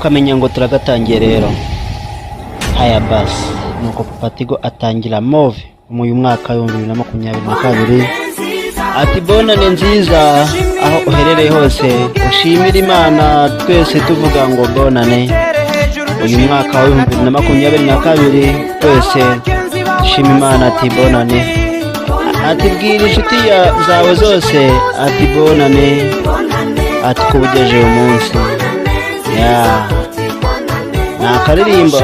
Ukamenya ngo turagatangiye rero. Haya basi, nuko Papa Tigo atangira movie mu uyu mwaka wa 2022, ati: "Bonane nziza." Aho uherereye hose ushimire Imana, twese tuvuga ngo bonane. Uyu mwaka wa 2022 twese dushima Imana, ati bonane, ati bwira inshuti zawe zose, ati bonane, ati kubugeje uyu munsi. Ya, ni akaririmbo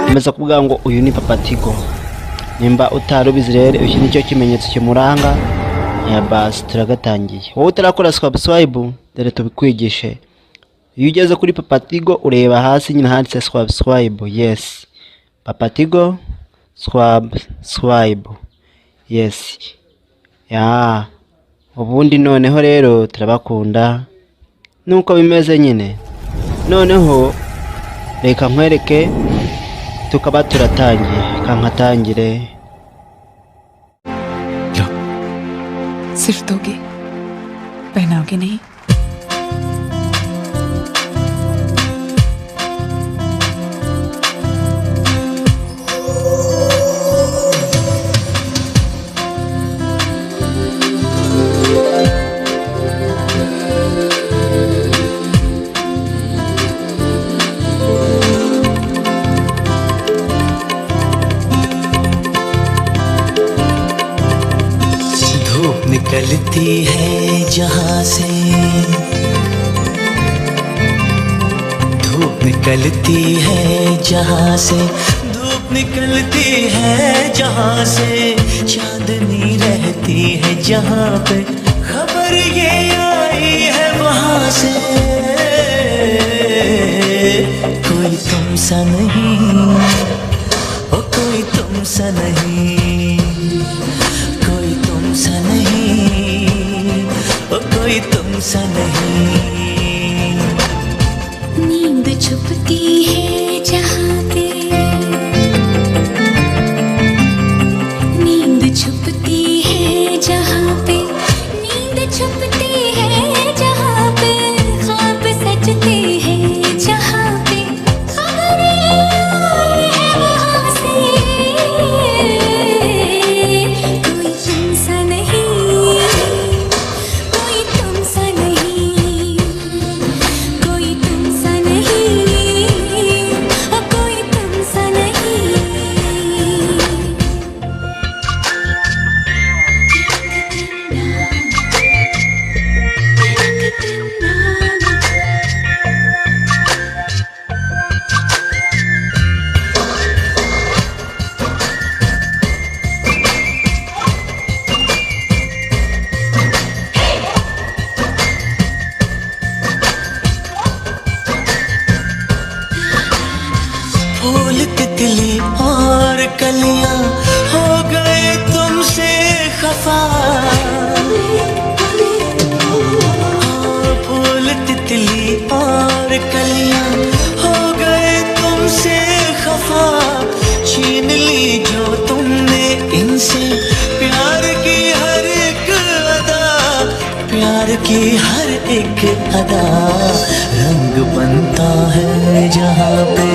komeza kuvuga ngo uyu ni Papa Tigo. Nimba utari ubizi rero, iki nicyo kimenyetso kimuranga. Ya basi, turagatangiye. Wowe utarakora subscribe, dore tubikwigishe. Iyo ugeze kuri Papa Tigo, ureba hasi nyine handitse subscribe. Yes, Papa Tigo subscribe. Yes, ya ubundi noneho rero turabakunda, nuko bimeze nyine. Noneho reka nkwereke, tukaba turatangiye, reka nkatangire. लो। सिर्फ दोगे, पहनाओगे नहीं? धूप निकलती है जहां से, धूप निकलती है जहां से, धूप निकलती है जहां से, चांदनी रहती है जहां पे, खबर ये आई है वहां से, कोई तुम सा नहीं, ओ कोई तुम सा नहीं, कोई तुम सा नहीं, ओ कोई तुम सा नहीं। नींद छुपती है जहाँ पे, नींद छुपती है जहाँ पे, नींद छुपती है जहाँ पे, ख्वाब सजते हैं जहाँ पे, खबर आई है वहाँ से, कोई तुम सा नहीं, कोई तुम सा नहीं, कोई तुम सा नहीं, कोई तुम सा नहीं। फूल तितली और कलियां हो गए तुमसे खफा, हाँ, फूल तितली और कलियां हो गए तुमसे खफा, छीन ली जो तुमने इनसे प्यार की हर एक अदा, प्यार की हर एक अदा, रंग बनता है जहाँ पे,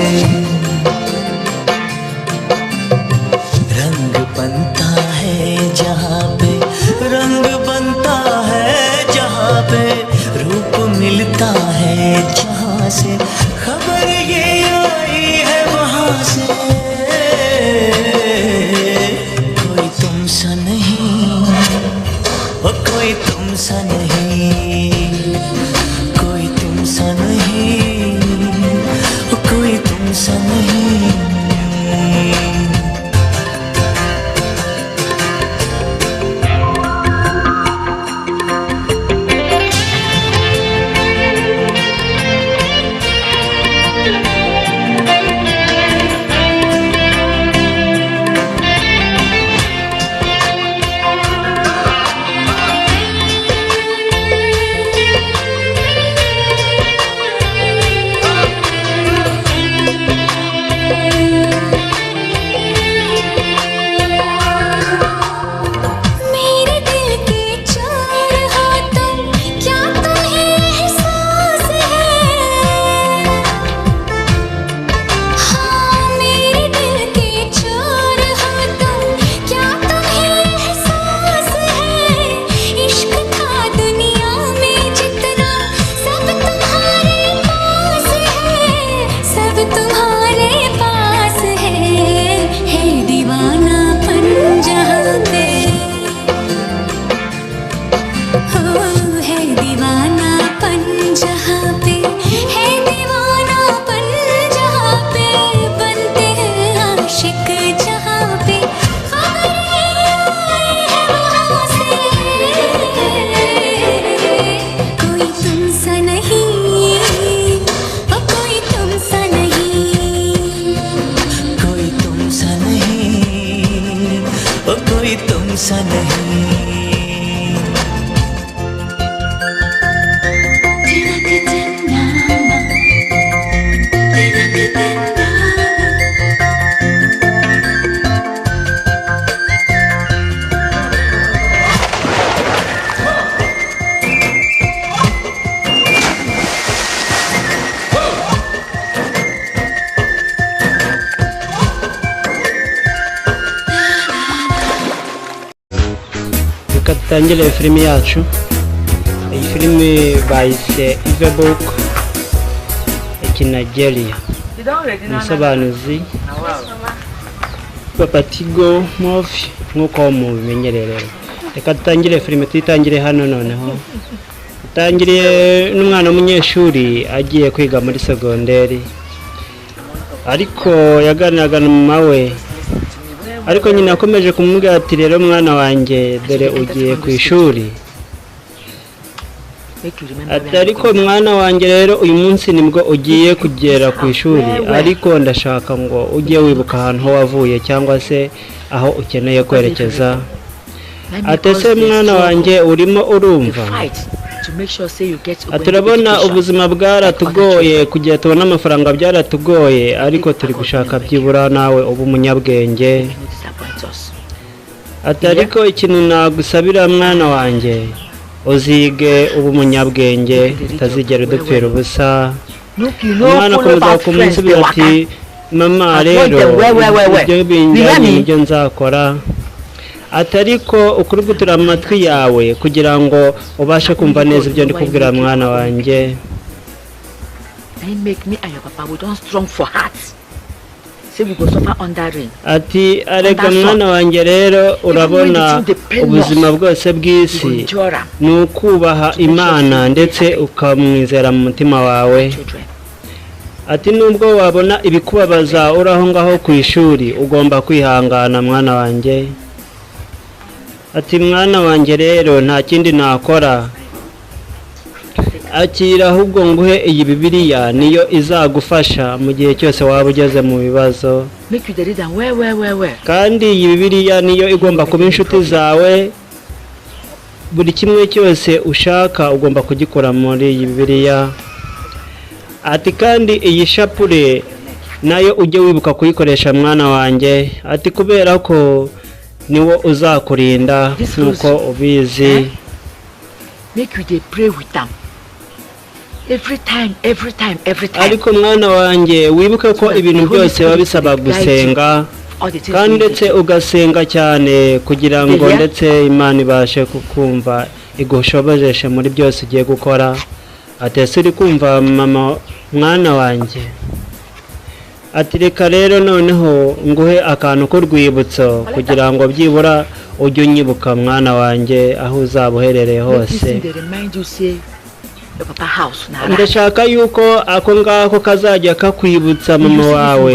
रंग बनता है जहाँ पे, रंग बनता है जहाँ पे, रूप मिलता है जहाँ से, खबर ये आई है वहाँ से, कोई तुम सा नहीं, ओ कोई तुम सा नहीं, कोई तुम सा नहीं, ओ कोई तुम सा नहीं। dutangire filimi yacu. Iyi filimi bayise Ivebook Nigeria, umusobanuzi Papatigo Movie nk'uko mubimenyereye. Rero reka dutangire filime, tuyitangire hano. Noneho dutangiriye n'umwana w'umunyeshuri agiye kwiga muri segonderi, ariko yaganiraga na mama we, ariko nyina akomeje kumubwira ati: "Rero mwana wanjye, dore ugiye ku ishuri." Ati: "Ariko mwana wanjye rero, uyu munsi nibwo ugiye kugera ku ishuri, ariko ndashaka ngo ujye wibuka ahantu ho wavuye cyangwa se aho ukeneye kwerekeza." Ati: "Ese mwana wanjye, urimo urumva?" Ati: "Urabona ubuzima bwaratugoye, kugira tubone amafaranga byaratugoye, ariko turi gushaka byibura nawe uba umunyabwenge." Ati: "Ariko ikintu nagusabira mwana wanjye, uzige uba umunyabwenge, utazigera udupfira ubusa." Umwana akomeza kumusubiza ati: "Mama, rero ibyo binjyanye nibyo nzakora." Ati: "Ariko ukuri gutura amatwi yawe kugira ngo ubashe kumva neza ibyo ndi kubwira mwana wanjye." Na him make me and your papa, we don strong for heart say we go suffer under rain. Ati: "Arega mwana wanjye rero, urabona ubuzima bwose bw'isi Endure am. ni ukubaha Imana ndetse ukamwizera mu mutima wawe." Children. Ati: "Nubwo wabona ibikubabaza uri aho ngaho ku ishuri, ugomba kwihangana mwana wanjye." Ati: "Mwana wanjye rero, nta kindi nakora, akira ahubwo nguhe iyi Bibiliya, niyo izagufasha mu gihe cyose waba ugeze mu bibazo. Make you dey read am well well well well. Kandi iyi Bibiliya niyo igomba kuba inshuti zawe. Buri kimwe cyose ushaka ugomba kugikora muri iyi Bibiliya." Ati: "Kandi iyi shapure nayo ujye wibuka kuyikoresha mwana wanjye." Ati: "Kubera ko niwo uzakurinda nk'uko ubizi." Make you dey pray with am every time, every time, every time. Ariko mwana wanjye, wibuke ko ibintu byose biba bisaba gusenga, All the things kandi wey you dey ndetse ugasenga cyane kugira ngo ndetse Imana ibashe kukumva, igushoboreshe muri byose ugiye gukora. Ati: "Ese uri kumva mama, mwana wanjye?" Ati: "Reka rero noneho nguhe akantu k'urwibutso kugira ngo byibura ujye unyibuka mwana wanjye, aho uzaba uherereye Make this hose. thing dey remind you say your papa house na rat. Ndashaka yuko ako ngako kazajya kakwibutsa mama wawe,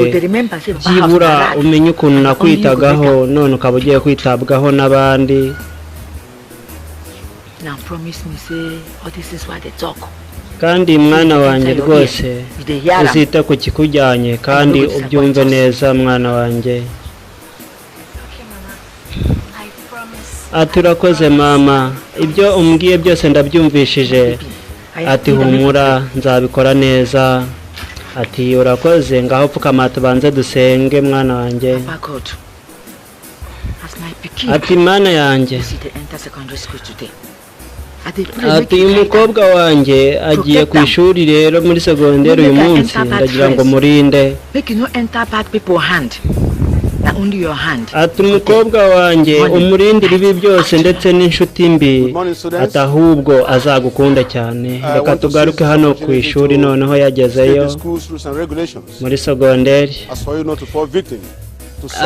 byibura umenye ukuntu nakwitagaho, none ukaba ugiye kwitabwaho n'abandi." Now promise me say all these things wey I dey talk, Kandi mwana wanjye rwose, you dey hear am. uzite ku kikujyanye kandi ubyumve neza mwana wanjye. Okay, Mama. I promise. Ati: "Urakoze mama, ibyo umbwiye byose ndabyumvishije." Ati: "Humura, nzabikora neza." Ati: "Urakoze, ngaho pfukama tubanze dusenge mwana wanjye." Papa God, as my pikin Ati: "Mana yanjye," see dey enter secondary school today, I dey pray ati make you "uyu guide am. mukobwa wanjye agiye ku ishuri rero muri segonderi uyu munsi, ndagira ngo murinde." Make you no enter bad people hand, na only your hand. Ati: "Umukobwa wanjye umurinde ibibi byose ndetse n'inshuti mbi." Ati: "Ahubwo azagukunda cyane." Reka tugaruke hano ku ishuri. Noneho yagezeyo muri segonderi,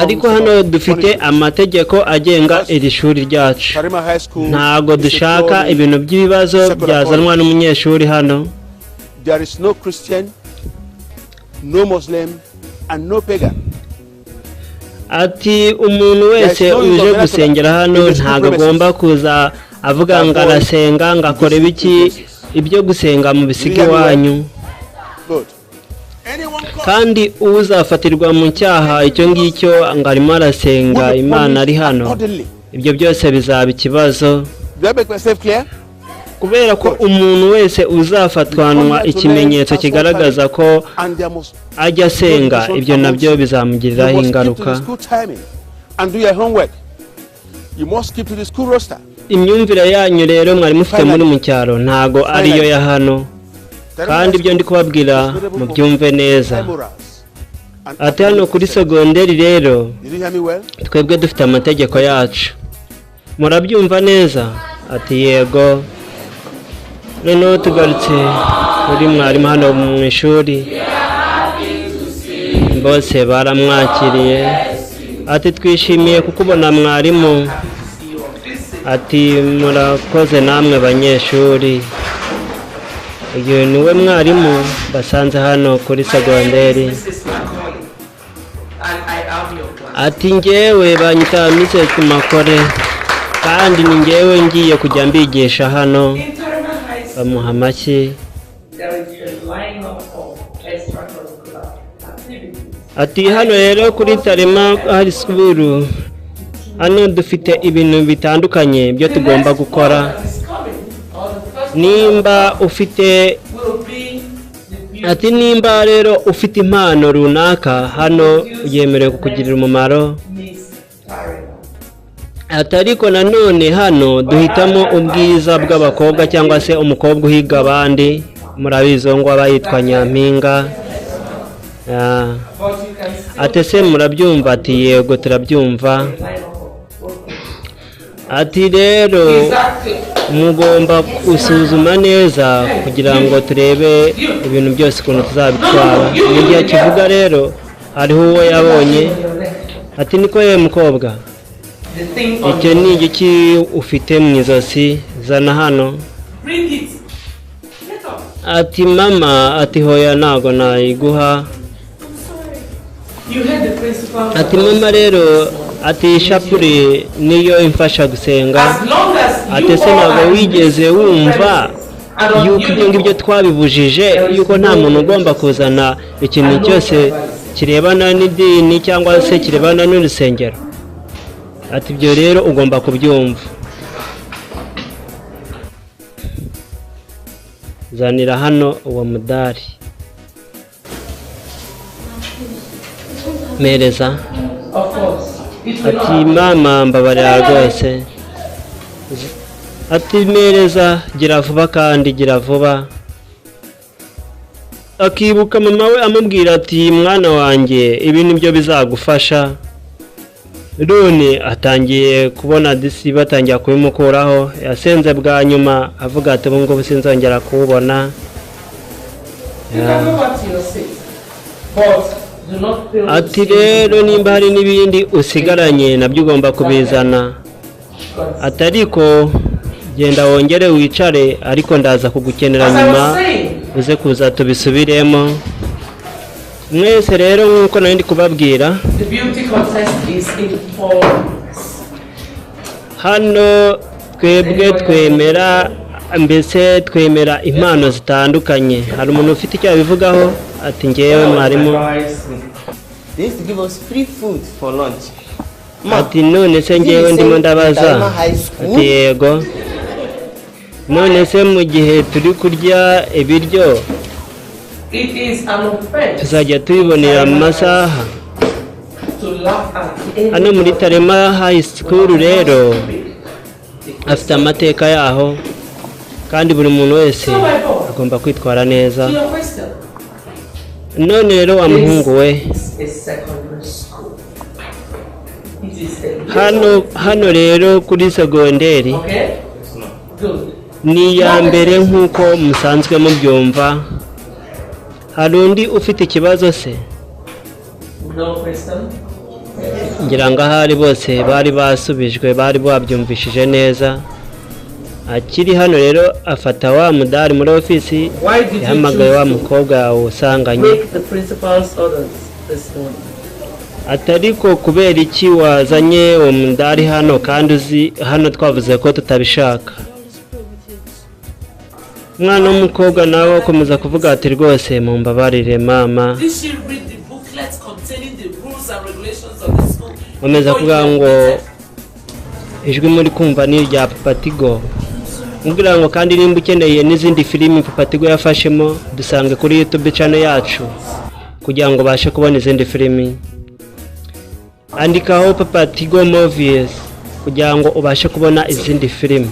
ariko hano dufite amategeko agenga iri shuri ryacu. Ntago dushaka ibintu by'ibibazo byazanwa n'umunyeshuri hano. There is no Christian, no Muslim, and no pagan. Ati: "Umuntu wese uje gusengera hano ntago agomba kuza avuga ngo arasenga, ngo akore ibiki. Ibyo gusenga mu bisige iwanyu." Good. Anyone caught Kandi uzafatirwa mu cyaha icyo ngicyo ngo arimo arasenga will be Imana ari punished hano, accordingly. ibyo byose bizaba ikibazo. Did I make myself clear? Kubera ko umuntu wese uzafatwanwa ikimenyetso kigaragaza ko And there must ajya asenga, ibyo nabyo bizamugiriraho You must keep to ingaruka. the school timing and do your homework. You must keep to the school roster. Imyumvire yanyu rero mwari mufite muri mu cyaro ntago ariyo ya hano, kandi ibyo ndi kubabwira mubyumve neza. Ati: "Hano kuri segonderi rero, Did you hear me well? twebwe dufite amategeko yacu. Murabyumva neza? Ati yego. Noneho tugarutse kuri mwarimu hano mu ishuri, bose baramwakiriye. Ati twishimiye kukubona mwarimu. Ati murakoze namwe banyeshuri. Uyu niwe mwarimu basanze hano kuri segonderi. Mrs. Macaulay, and I am your class. Ati ngewe banyita Mrs. Makore, kandi ni ngewe ngiye kujya mbigisha hano. In Tarima High School, Bamuha amashyi. there is a lineup of extracurricular activities. Ati hano rero kuri Tarima High School, hano dufite ibintu bitandukanye byo tugomba gukora. That is coming, or the first Nimba ufite will be the beauty Ati nimba rero ufite impano runaka, hano yemerewe kukugirira umumaro. Miss Tarima. Ati ariko nanone hano duhitamo ubwiza bw'abakobwa cyangwa se umukobwa uhiga abandi, murabizi uwo nguwo aba yitwa nyampinga. Ah. But you can still Ati ese murabyumva? Ati yego turabyumva. line up of both. Ati rero Exactly. mugomba gusuzuma neza kugira ngo turebe ibintu byose ukuntu tuzabitwara. Mu gihe akivuga rero hariho uwo yabonye. On your left. Ati niko ye mukobwa, The thing on icyo your ni left. igiki ufite mu izosi? Zana hano. Bring it. Get up. Ati mama, ati hoya ntago nayiguha. You heard the principal. Ati mama rero, ati ishapure niyo imfasha gusenga. As long as you Ati ese all ntabwo are in wigeze this wumva premises and on yuko ibyo ngibyo uniform, twabibujije, yuko nta muntu ugomba kuzana ikintu cyose kirebana n'idini cyangwa se kirebana n'urusengero? Ati ibyo rero ugomba kubyumva. Zanira hano uwo mudari, mpereza. Of course, it will Ati not. mama mbabarira rwose. Ati mpereza, gira vuba kandi gira vuba. Akibuka mama we amubwira ati mwana wanjye, ibi nibyo bizagufasha. None atangiye kubona disi batangira kubimukuraho. Yasenze bwa nyuma avuga ati ubu ngubu sinzongera kuwubona. You can go back to your seat, but do not fail to Ati see rero the nimba hari n'ibindi usigaranye nabyo ugomba kubizana. Ati ariko genda wongere wicare, ariko ndaza kugukenera As I nyuma, was saying, uze kuza tubisubiremo mwese. Rero nk'uko nari ndi kubabwira, the beauty contest is in progress. Hano twebwe twemera, mbese twemera impano zitandukanye. Hari umuntu ufite icyo yabivugaho? Ati ngewe mwarimu. They used to give us free food for lunch. Ati none se ngewe ndimo ndabaza. Ati yego. None se mu gihe turi kurya ibiryo It is an offense tuzajya tubibonera mu masaha? to laugh at any Hano muri Tarema High School rero afite amateka yaho, kandi buri muntu wese agomba kwitwara neza. To your question, None rero wa muhungu we, this is secondary school. It is a hano rero kuri segonderi Okay? Good. ni iya mbere nk'uko musanzwe mubyumva. Hari undi ufite ikibazo se? No question? Ngira ngo ahari bose bari basubijwe, bari babyumvishije neza. Akiri hano rero afata wa mudari muri ofisi. Why did you Yahamagaye wa choose to mukobwa usanganye. break the principal's orders this morning? Ati ariko kubera iki wazanye uwo mudari hano kandi uzi hano twavuze ko tutabishaka? Umwana w'umukobwa nawe akomeza kuvuga ati rwose mumbabarire mama. Did she read the booklet containing the rules and regulations of the school? Nkomeza before kuvuga you ngo admitted? ijwi muri kumva ni irya Papatigo, mubwira ngo kandi nimba ukeneye n'izindi filimi Papatigo yafashemo, dusange kuri YouTube channel yacu kugira ngo ubashe kubona izindi filimi. Andikaho Papatigo Movies kugira ngo ubashe kubona izindi filimi,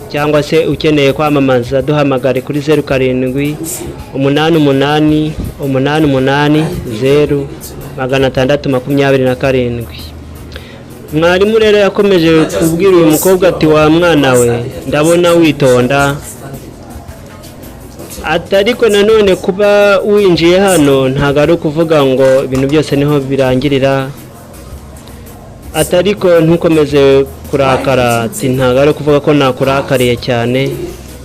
cyangwa se ukeneye kwamamaza duhamagare kuri 0788880627. Mwarimu rero yakomeje kubwira uyu mukobwa ati: "Wa mwana we, ndabona witonda." Ati: "Ariko nanone kuba winjiye hano ntabwo ari ukuvuga ngo ibintu byose niho birangirira." Ati: "Ariko ntukomeze kurakara." Ati: "Ntabwo ari ukuvuga ko nakurakariye cyane."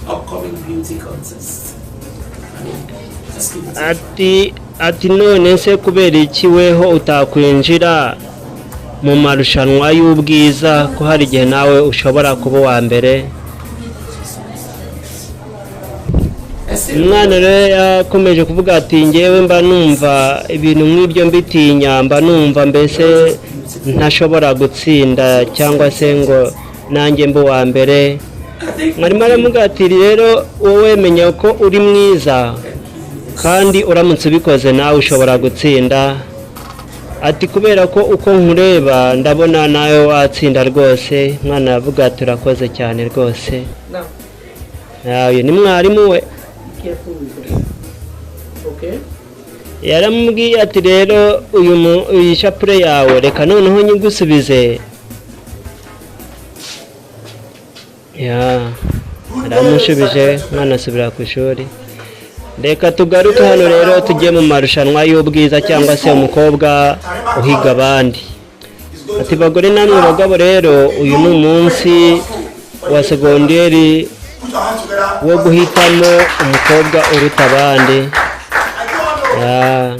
Upcoming beauty contest. I mean, just give it. Ati: "None se kubera iki weho utakwinjira mu marushanwa y'ubwiza, ko hari igihe nawe ushobora kuba uwa mbere?" Umwana rero yakomeje kuvuga ati: "Ngewe mba numva ibintu nk'ibyo mbitinya, mba numva mbese ntashobora gutsinda cyangwa se ngo nanjye mbe uwa mbere." Mwarimu aramubwira ati: "Rero wowe menya ko uri mwiza, kandi uramutse ubikoze nawe ushobora gutsinda." Ati: "Kubera ko uko nkureba ndabona nawe watsinda rwose." Mwana aravuga ati: "Urakoze cyane rwose." Now, Uyu ni mwarimu we. be careful with them. Okay? Yaramubwiye ati: "Rero uyu iyi shapure yawe reka noneho nyigusubize." Ya, aramushubije, umwana asubira ku ishuri. Reka tugaruke hano rero, tujye mu marushanwa y'ubwiza cyangwa se umukobwa uhiga abandi. Ati: "Bagore namwe bagabo rero, uyu ni umunsi wa segonderi wo guhitamo umukobwa uruta abandi." Ya.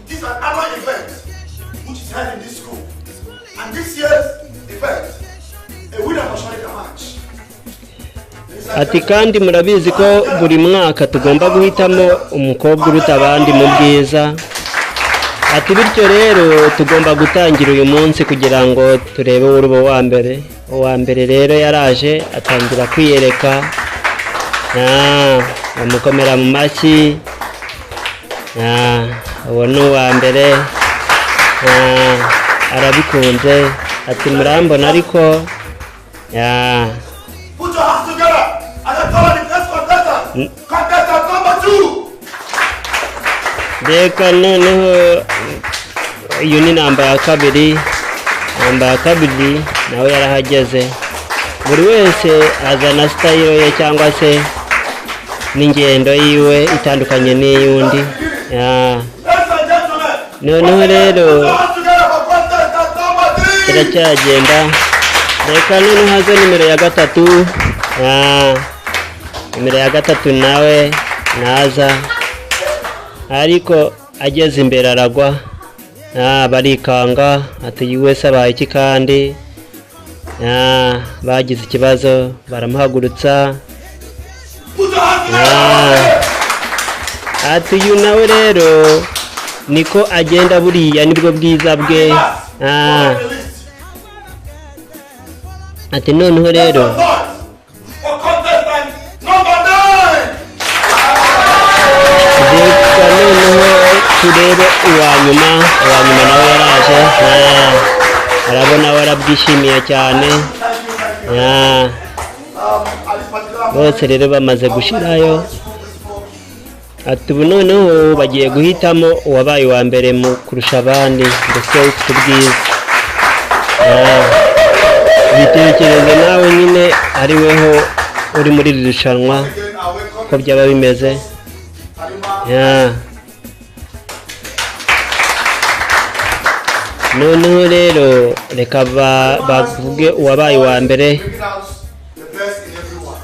This is an annual event which is held in this school. And this year's event, a winner must surely emerge. Ati: "Kandi murabizi ko buri mwaka tugomba guhitamo umukobwa uruta abandi mu bwiza." Ati: "Bityo rero tugomba gutangira uyu munsi kugira ngo turebe uruba uwa mbere." Uwa mbere rero yaraje atangira kwiyereka. Bamukomera mu mashyi. Uwo ni uwa mbere. Arabikunze ati: "Murambona ariko ya." Put your hands together and I call the next contestant. Contestant number 2. Reka noneho uyu ni namba ya kabiri. Namba ya kabiri nawe yarahageze. Buri wese azana style ye cyangwa se n'ingendo yiwe itandukanye n'iy'undi. Ya. Ladies and gentlemen, Noneho rero put your hands together for contestant number 3. turacyagenda. Reka noneho haze nimero ya gatatu. Nimero ya gatatu nawe naza, ariko ageze imbere aragwa. Barikanga ati: "Uyu wese abaye iki?" Kandi bagize ikibazo baramuhagurutsa. Put your hands together. Ati: "Uyu nawe rero niko agenda, buriya nibwo bwiza bwe." Ati: "Noneho rero For contestant number 9. reka noneho turebe uwa nyuma." Uwa nyuma nawe yaraje. Arabona we arabyishimiye cyane. Bose rero bamaze gushirayo. Ati: "Ubu noneho bagiye guhitamo uwabaye uwa mbere mu kurusha abandi, ndetse ufite ubwiza." Bitekereze nawe nyine ari weho uri muri iri rushanwa ko byaba bimeze. Ya. Noneho rero reka bavuge uwabaye uwa mbere. Bringing out the best in everyone.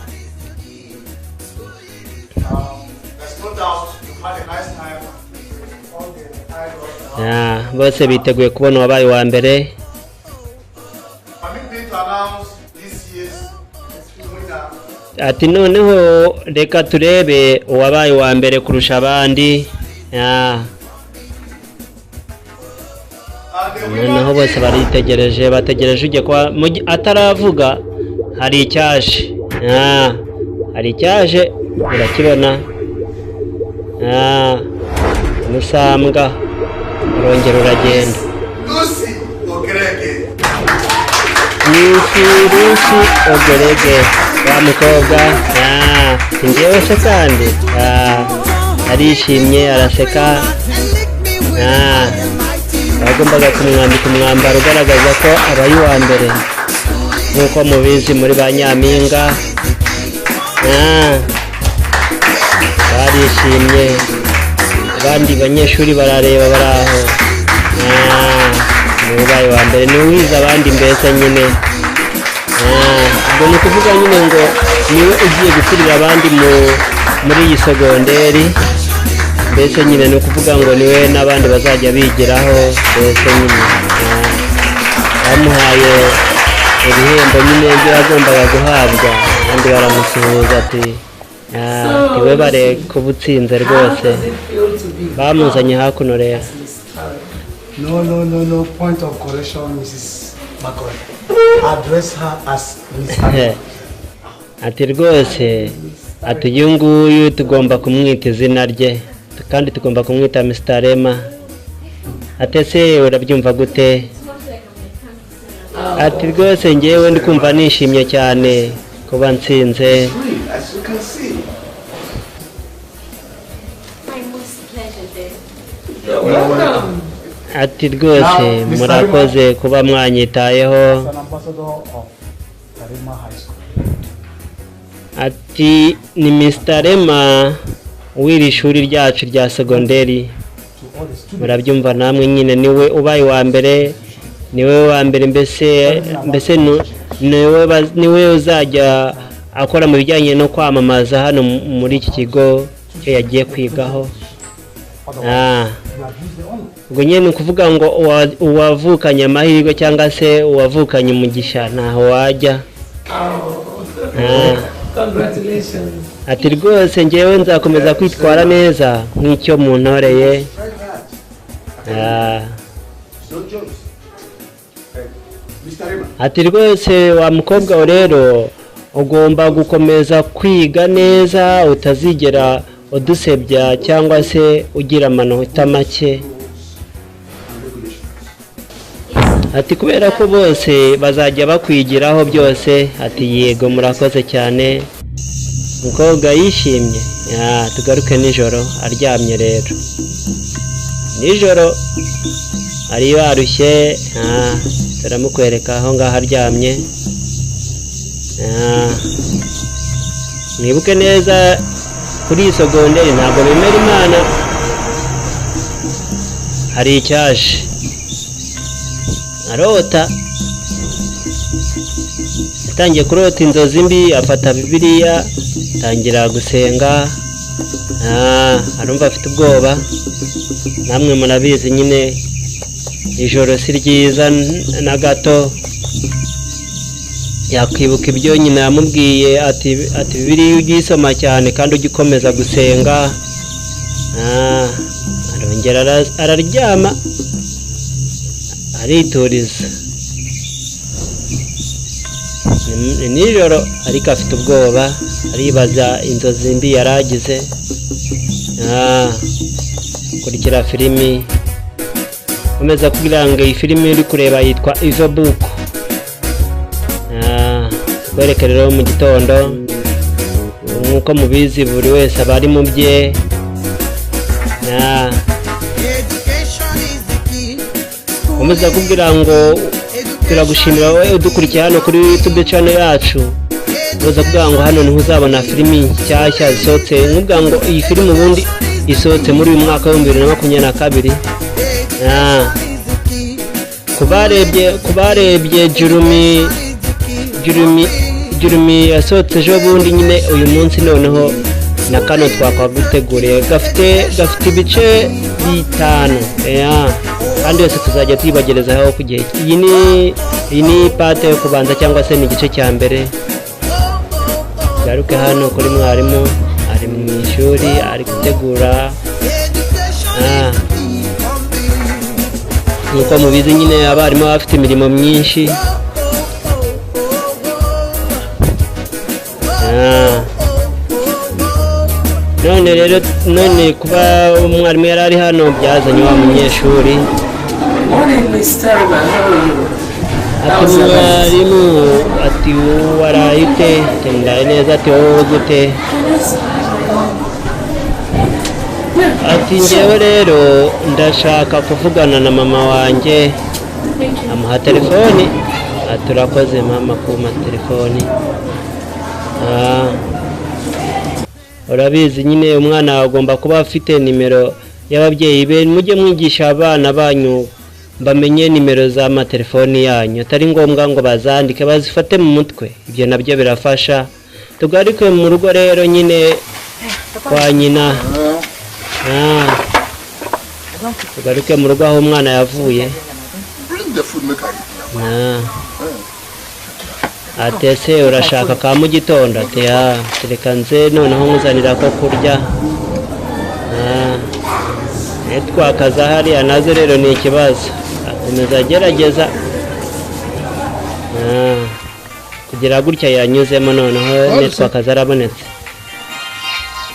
There's no doubt you've had a nice time with all the idols. Ya, bose biteguye kubona uwabaye uwa mbere. Permit me to announce this year's winner. Ati: "Noneho reka turebe uwabaye uwa mbere kurusha abandi." Ya. And the winner Noneho bose baritegereje, bategereje ujye kuba ataravuga hari icyaje. Hari icyaje, urakibona. Umusambwa urongera uragenda. Lucy Okereke. Lucy, Lucy Ogerege, wa mukobwa. Si njyewe se kandi? Arishimye araseka. Bagombaga kumwambika umwambaro ugaragaza ko abaye uwa mbere, nk'uko mubizi muri ba nyampinga. Barishimye, abandi banyeshuri barareba bari aho. Niwe ubaye uwa mbere, niwe uhize abandi mbese nyine. Ubwo ni ukuvuga nyine ngo niwe ugiye gukurira abandi muri iyi segonderi. Mbese nyine ni ukuvuga ngo niwe n'abandi bazajya bigiraho. Mbese nyine bamuhaye ibihembo nyine ibyo yagombaga guhabwa, abandi baramusuhuza ati: "Ntiwe bare kuba utsinze rwose." Bamuzanye hakuno rero. No, no, no, no. Point of correction, Mrs. McCoy. Address her as Miss Abby. Ati rwose, ati uyu nguyu tugomba kumwita izina rye kandi tugomba kumwita Mr. Rema. Ati ese urabyumva gute? Ati rwose ngewe ndi kumva nishimye cyane kuba nsinze. As you can see. My most pleasure there. Welcome. Ati rwose murakoze kuba mwanyitayeho. As an ambassador of Tarima High School. Ati ni Mr. Rema w'iri shuri ryacu rya segonderi. To all the students. Murabyumva namwe nyine, niwe ubaye uwa mbere, niwe wa mbere mbese niwe uzajya akora mu bijyanye no kwamamaza hano muri iki kigo cyo yagiye kwigaho. You abuse the honor. Ubwo nyine ni ukuvuga ngo uwavukanye amahirwe cyangwa se uwavukanye umugisha ntaho wajya. Congratulations. Ati rwose ngewe nzakomeza kwitwara neza nk'icyo muntoreye. Try hard. No jokes. Hey, Mr. Rema. Ati rwose wa mukobwa we rero, ugomba gukomeza kwiga neza, utazigera udusebya cyangwa se ugira amanota make. Ati kubera ko bose bazajya bakwigiraho byose. Ati yego, murakoze cyane. Umukobwa yishimye. Tugaruke nijoro aryamye rero. Nijoro ari barushye. Turamukwereka aho ngaho aryamye. Mwibuke neza, kuri iyi sogonderi ntabwo bemera Imana. Hari icyaje arota, yatangiye kurota inzozi mbi, afata Bibiliya atangira gusenga. Arumva afite ubwoba. Namwe murabizi nyine, ijoro si ryiza na gato. Yakwibuka ibyo nyina yamubwiye, ati Bibiliya ujye uyisoma cyane kandi ujye ukomeza gusenga. Arongera araryama, arituriza. Ni nijoro ariko afite ubwoba, aribaza inzozi mbi yari agize. Kurikira filimi, komeza kugira ngo iyi filimi uri kureba yitwa Izo Book. Tukwereke rero mu gitondo, nk'uko mubizi buri wese aba ari mu bye. Komeza kubwira ngo turagushimira wowe udukurikiye hano kuri YouTube channel yacu. Uza kugira ngo hano niho uzabona filimi nshyashya zisohotse. Nkubwira ngo iyi filimi ubundi isohotse muri uyu mwaka wa 2022. Ku barebye Jurumi yasohotse ejo bundi nyine, uyu munsi noneho na kano twakaguteguriye gafite ibice bitanu. Kandi yose tuzajya tuyibagerezaho ku gihe. Iyi ni part yo kubanza cyangwa se ni igice cya mbere. Garuke hano kuri mwarimu, ari mu ishuri ari gutegura. Nk'uko mubizi nyine, abarimu baba bafite imirimo myinshi. None rero, none kuba umwarimu yari ari hano byazanye wa munyeshuri. Morning, Mr. Rema. How are you? Ati mwarimu, ati waraye ute? Ati ndaye neza. Ati wowe gute? Yeah. Ati ngewe rero ndashaka kuvugana na mama wanjye. Amuha telefoni. Ati urakoze mama kuma telefoni. Urabizi nyine umwana agomba kuba afite nimero y'ababyeyi be. Mujye mwigisha abana banyu bamenye nimero z'amatelefoni yanyu, atari ngombwa ngo bazandike, bazifate mu mutwe, ibyo nabyo birafasha. Tugaruke mu rugo rero nyine kwa nyina. Tugaruke mu rugo aho umwana yavuye. Ati ese urashaka ka mu gitondo? Ati reka nze noneho nkuzanira ko kurya. Twakaza hariya nazo rero ni ikibazo. Akomeza agerageza kugira gutya yanyuzemo noneho netwakaza arabonetse.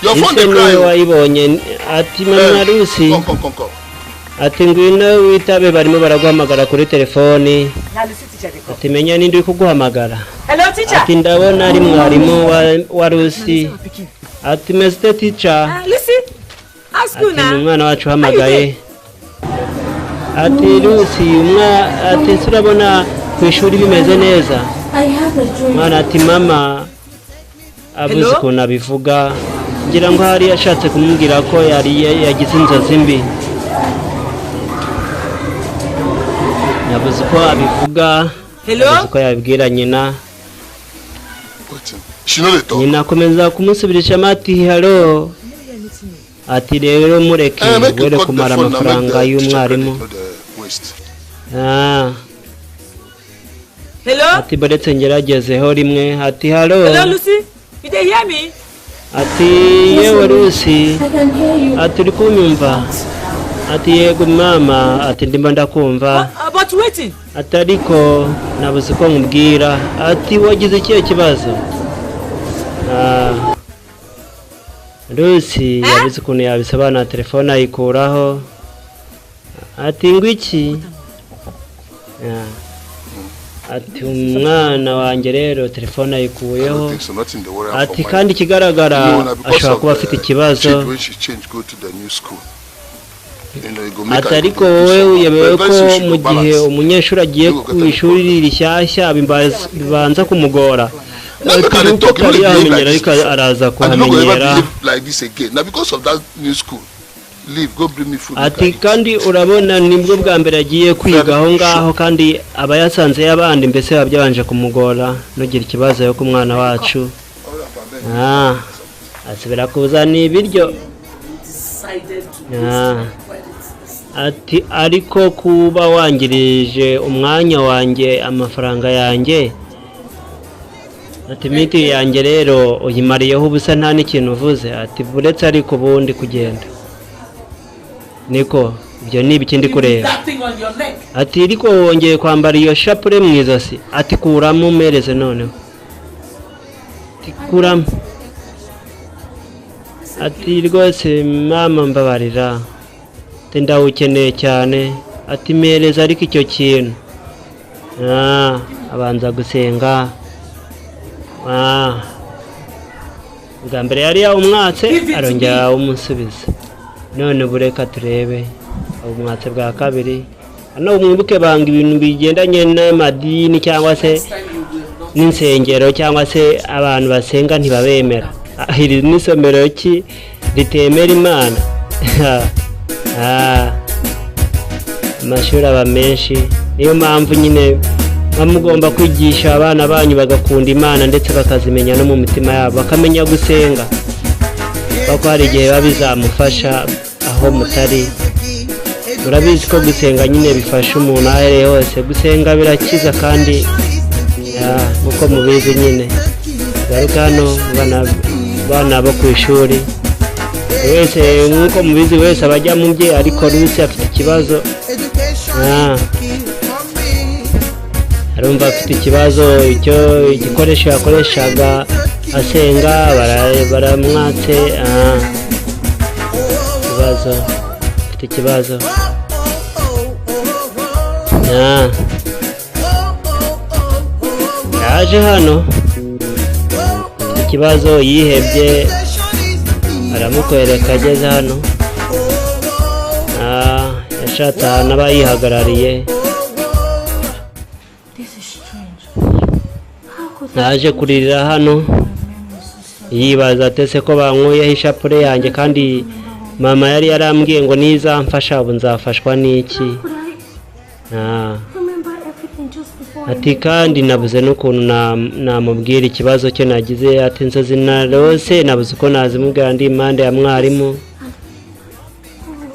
Ese niwe wayibonye? Ati mama Rusi, ati ngwino witabe, barimo baraguhamagara kuri telefoni. Ati menya ninde uri kuguhamagara. Ati ndabona ari mwarimu wa Rusi. Ati mesite teacher. Ati ni umwana wacu uhamagaye. Ati Rusi, ati turabona ku ishuri bimeze neza. Mwana ati mama abuze ukuntu abivuga, ngira ngo hari yashatse kumubwira ko yari yagize inzozi mbi. Yabuze uko abivuga, yabuze uko yabibwira nyina. Nyina akomeza kumusubirishamo ati hello. Ati rero mureke were kumara amafaranga y'umwarimu. Ati baretse ngeragezeho rimwe. Ati hello. Ati yewe Rusi, ati uri kunyumva? Ati yego mama, ati ndimo ndakumva. Ati ariko nabuze uko nkubwira. Ati wagize ikihe kibazo? Rusi yabuze ukuntu yabisobanura, telefone ayikuraho. Ati ngwiki? Ati umwana wanjye rero telefone ayikuyeho. Ati kandi ikigaragara ashobora kuba afite ikibazo. Ati ariko wowe uyobewe ko mu gihe umunyeshuri agiye ku ishuri rishyashya bibanza kumugora. Ati yamenyera ariko araza kuhamenyera. Ati kandi urabona nibwo bwa mbere agiye kwiga aho ngaho, kandi aba yasanze y'abandi, mbese biba byabanje kumugora. Ntugire ikibazo yo ku mwana wacu. Asubira kuzana ibiryo. Ati ariko kuba wangirije umwanya wanjye, amafaranga yanjye, ati miti yanjye rero uyimariyeho ubusa nta n'ikintu uvuze. Ati buretse ariko ubundi kugenda niko ibyo ni ibiki kureba. Ati ariko wongeye kwambara iyo shapure mu izosi. Ati kuramo umereze noneho. Ati kuramo. Ati rwose mama mbabarira, ati ndawukeneye cyane. Ati mereza ariko icyo kintu. Abanza gusenga. Bwa mbere yari yawumwatse arongera awumusubiza. None bureka turebe ubumwatse bwa kabiri. Hano mwibuke banga ibintu bigendanye n'amadini cyangwa se n'insengero cyangwa se abantu basenga ntibabemera. Iri ni isomero ki ritemera Imana. Amashuri aba menshi, niyo mpamvu nyine mugomba kwigisha abana banyu bagakunda Imana ndetse bakazimenya no mu mitima yabo, bakamenya gusenga, kuko hari igihe biba bizamufasha aho mutari. Urabizi ko gusenga nyine bifasha umuntu aho ari hose. Gusenga birakiza kandi nkuko mubizi nyine. Garuka hano bana bo ku ishuri wese nkuko mubizi wese abajya mu bye, ariko Rusi afite ikibazo. Arumva afite ikibazo, icyo igikoresho yakoreshaga asenga baramwatse. Ikibazo, afite ikibazo. Yaje hano ikibazo yihebye, aramukwereka ageze hano. Ah, yashatse ahantu aba yihagarariye. This is strange. How could Naje kuririra hano, yibaza atese ko bankuyeho ishapure yanjye, kandi mama yari yarambwiye ngo nizamfasha, ubu nzafashwa n'iki? Ah. remember everything just before I Ati kandi nabuze n'ukuntu namubwira ikibazo cye nagize. Ati inzozi narose nabuze uko nazimubwira ndi impande ya mwarimu.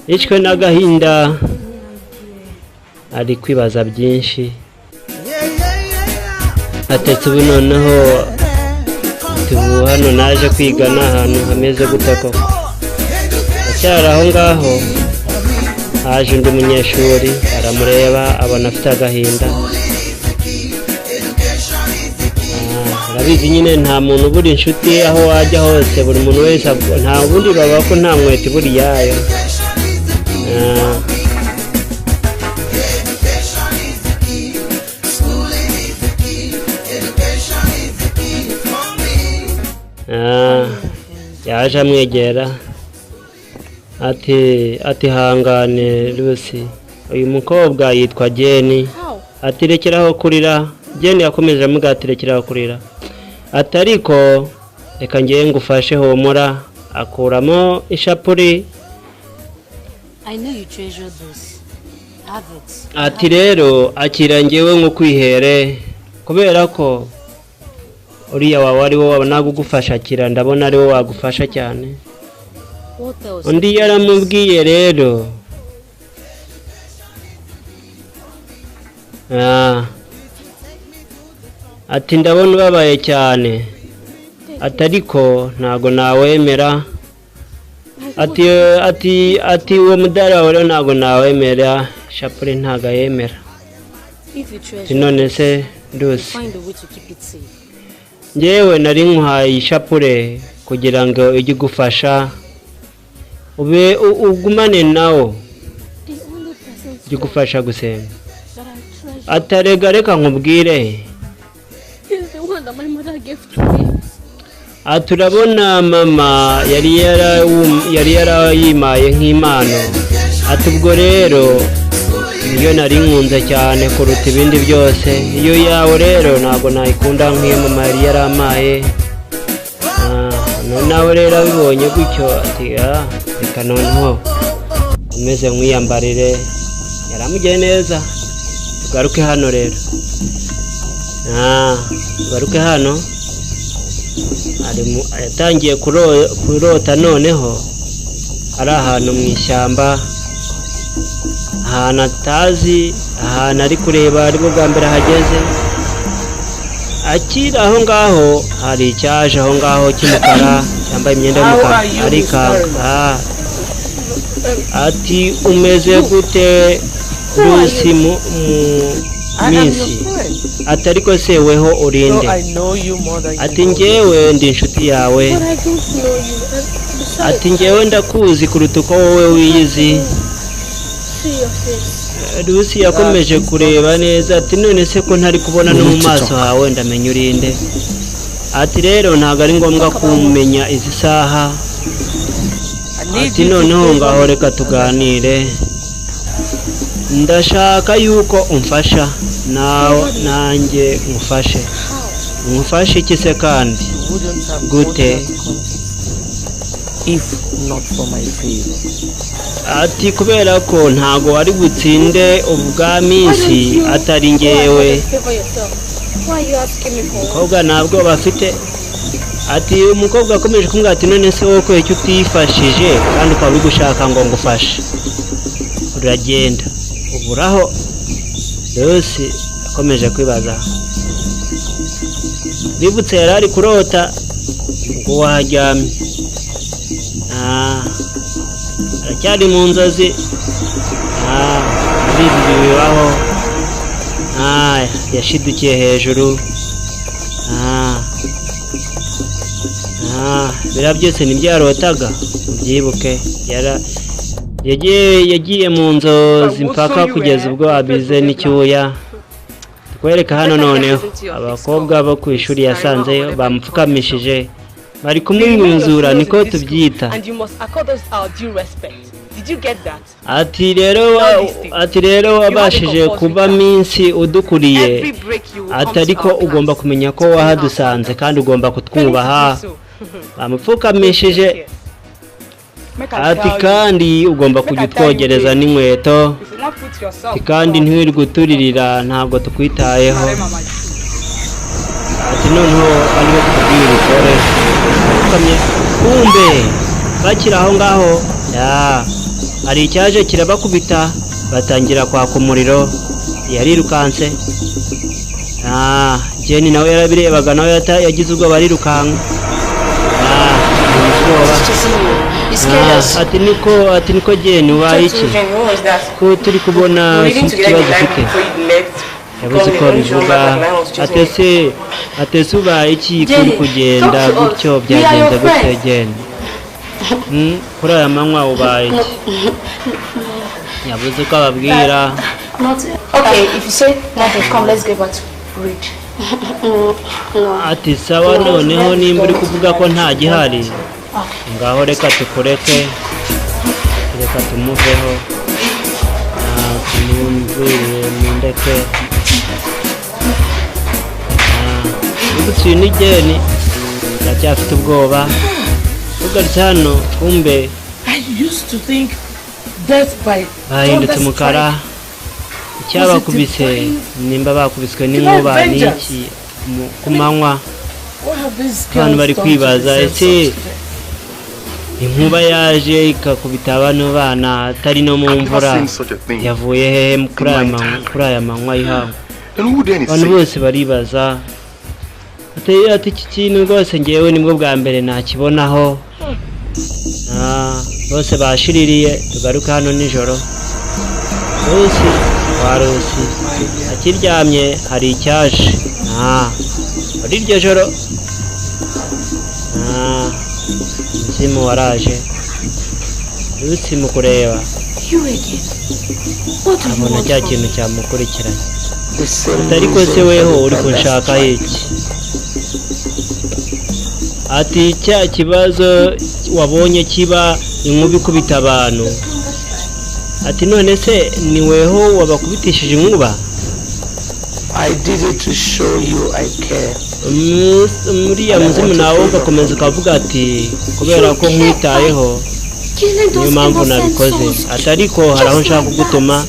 Yishwe n'agahinda, ari kwibaza byinshi. Atetse ubu noneho, ati ubu hano naje kwiga ni ahantu hameze gute koko? Acyari aho ngaho, haje undi munyeshuri, aramureba, abona afite agahinda. Ah, urabizi nyine, nta muntu ubura inshuti aho wajya hose. Buri muntu wese nta bundi baba ko nta nkweto ibura iyayo. Ah. Ah, yaje amwegera, ati hangane Lucy. Uyu mukobwa yitwa Jeni. Ati rekeraho kurira Jeni. Yakomeje amuga ati rekeraho kurira, ati ariko reka ngewe ngufashe, humura. Akuramo ishapuri. I know you treasure this. Have it. Ati rero akira, ngewe nk'ukwihere, kubera ko uriya wawe ari wo wabonaga ugufasha. Akira, ndabona ari wo wagufasha cyane. What else? Undi yaramubwiye rero. Ah. Ati ndabona ubabaye cyane, ati ariko ntago nawemera. Ati uwo mudari wawe rero ntago nawemera, shapure ntago ayemera. If you treasure Ati none se Lucy, find a way to keep it safe. njyewe nari nkuhaye ishapure kugira ngo ijye igufasha, ube ugumane nawo, The only person ijye igufasha gusenga. that I treasure Atarega reka nkubwire. is the one that my mother gave to me. Ati urabona mama yari yarayimaye nk'impano. Ati ubwo rero niyo nari nkunze cyane kuruta ibindi byose. Iyo yawe rero ntabwo nayikunda nk'iyo mama yari yaramaye. Ah, none nawe rero abibonye gutyo, ati ah, reka noneho umeze nkwiyambarire. Yaramugiye neza. Tugaruke hano rero. Ah, tugaruke hano. Yatangiye kurota noneho ari ahantu mu ishyamba, ahantu atazi, ahantu ari kureba aribwo bwa mbere ahageze. Akiri aho ngaho, hari icyaje aho ngaho cy'umukara, cyambaye imyenda y'umukara, How are you, arikanga. Miss? Ah. Ati umeze gute Lucy mu I am your minsi? friend. Ati ariko se weho So urinde? I know you more than you Ati know me. njyewe ndi inshuti yawe. But I don't know you. And besides, Ati njyewe ndakuzi kuruta uko wowe wiyizi. see your face. Lucy yakomeje kureba neza, ati none se ko ntari kubona no mu maso hawe, ndamenya urinde? Ati rero ntabwo ari ngombwa kumenya izi saha. I need Ati you to noneho favor ngaho me. reka tuganire, ndashaka yuko umfasha nawe nanjye ngufashe. Ngufashe iki se kandi? You wouldn't have Gute? won that contest if not for my favor. Ati kubera ko ntago wari butsinde ubwa minsi atari ngewe. Favor yourself. Why are you asking me for one? Umukobwa ntabwo bafite. Ati umukobwa akomeje kumubwira ati none se wowe kubera icyo utifashije kandi ukaba uri gushaka ngo ngufashe? Uragenda uburaho. Lucy akomeje kwibaza, bibutse yari ari kurota ngo waharyamye. Ah, aracyari mu nzozi. Ah, abizi ibyo bibaho. Ah, yashidukiye hejuru. Ah. Ah, biriya byose nibyo yarotaga, ubyibuke yagiye mu nzozi mpaka kugeza ubwo abize n'icyuya. Tukwereka hano noneho abakobwa bo ku ishuri yasanzeyo bamupfukamishije, bari kumwuzura, niko tubyita. And you must accord us our due respect. Did you get that? Ati rero wabashije kuba minsi udukuriye, Every break you will ati come to ariko our ugomba class. kumenya ko wahadusanze kandi ugomba kutwubaha. Bamupfukamishije. Make I Ati tell you. kandi ugomba kujya utwogereza n'inkweto. If you not put yourself Ati kandi ntiwirirwe uturirira, ntabwo tukwitayeho. Mama. Ati noneho ariwe tukubwira ubikore. Apfukamye, kumbe bakiri aho ngaho ya hari icyaje kirabakubita, batangira kwaka umuriro. Yarirukanse. Ah, Jenny nawe yarabirebaga, nawe yagize ubwoba arirukanka. Ah, ubwoba. You scared Ah, us. ati niko Jenny, ubaye iki? Children, what was that? Ko turi kubona We were reading sinzi together in ikibazo the ufite. library before you left. Yabuze uko abivuga. Atese ubaye iki kuri Jenny, kugenda talk to us. gutyo? We are Byagenze your gutyo friends. Jenny? Kuri aya manywa ubaye iki? Yabuze uko ababwira. Not Okay, if you say nothing, come, let's get back to read. No. Ati sawa, noneho nimba uri kuvuga ko nta gihari, ngaho reka tukureke, reka tumuveho. Ah, tumumvire mundeke. Ibutse uyu ni Jenny, aracyafite ubwoba. Tugarutse hano, kumbe I used to think death by bahindutse umukara. Icyabakubise, nimba bakubiswe n'inkuba n'iki ku manywa? What have these Abantu girls bari done to kwibaza, deserve ese such death? inkuba yaje ikakubita bano bana atari no mu mvura I've never seen such a thing. yavuye hehe kuri aya manywa y'ihangu? Then who then is Abantu safe? bose baribaza. Ati iki kintu rwose ngewe nibwo bwa mbere nakibonaho. Ah, bose bashiririye. Tugaruke hano nijoro, Rusi wa Rusi akiryamye hari icyaje. Ah, muri iryo joro, ah, umuzimu waraje. Rusi mu kureba You again. What do you abona want cya from kintu me? cyamukurikiranye. Ati ariko se weho uri kunshakaho iki? Ati cya kibazo wabonye kiba, inkuba ikubita abantu. Ati none se ni weho wabakubitishije inkuba? I did it to show you I care. Muriya muzimu nawe ugakomeza ukavuga ati kubera ko nkwitayeho Killing niyo those mpamvu innocent nabikoze. souls. Ati ariko hari aho Just nshaka like kugutuma.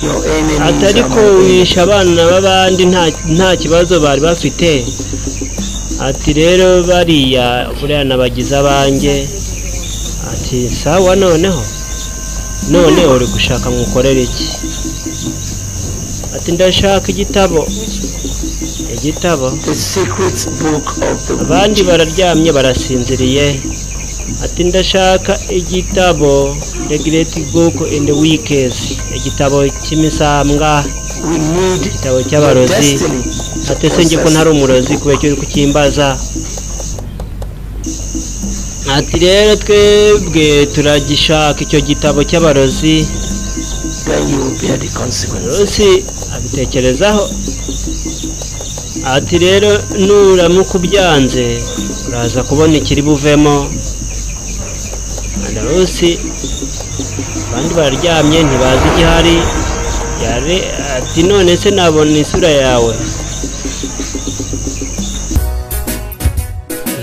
Your enemies Ati are ariko my enemies. wishe abana b'abandi nta kibazo bari bafite. Ati rero bariya buriya nabagize abanjye. Ati sawa, noneho none uri gushaka ngukorere iki? Ati ndashaka igitabo, igitabo. The secret book of the Abandi witches. bararyamye barasinziriye. Ati ndashaka igitabo, the great book in the witches, igitabo cy'imisambwa, We need igitabo your cy'abarozi. destiny to Ati ese njye ko process ntari it. umurozi, kubera icyo uri kukimbaza? Ati rero twebwe turagishaka icyo gitabo cy'abarozi. Then you will bear the consequences. Rusi abitekerezaho. Ati rero nuramuka ubyanze uraza kubona ikiri buvemo. Rusi, abandi bararyamye ntibazi igihari. Yare ati none se nabona isura yawe?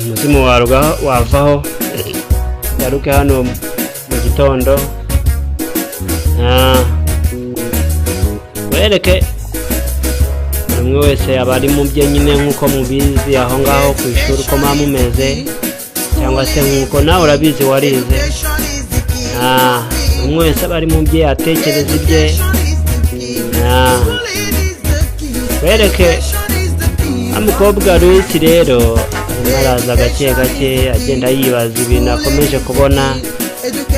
Umuzimu waruga wavaho. Garuke hano mu gitondo. Ah, wereke buri umwe wese aba ari mu bye nyine nk'uko mubizi aho ngaho ku ishuri uko muba mumeze, cyangwa se nk'uko nawe urabizi warize. Ah, buri umwe wese aba ari mu bye atekereza ibye. Ah, wereke wa mukobwa Rusi rero arimo araza gake gake, agenda yibaza ibintu akomeje kubona.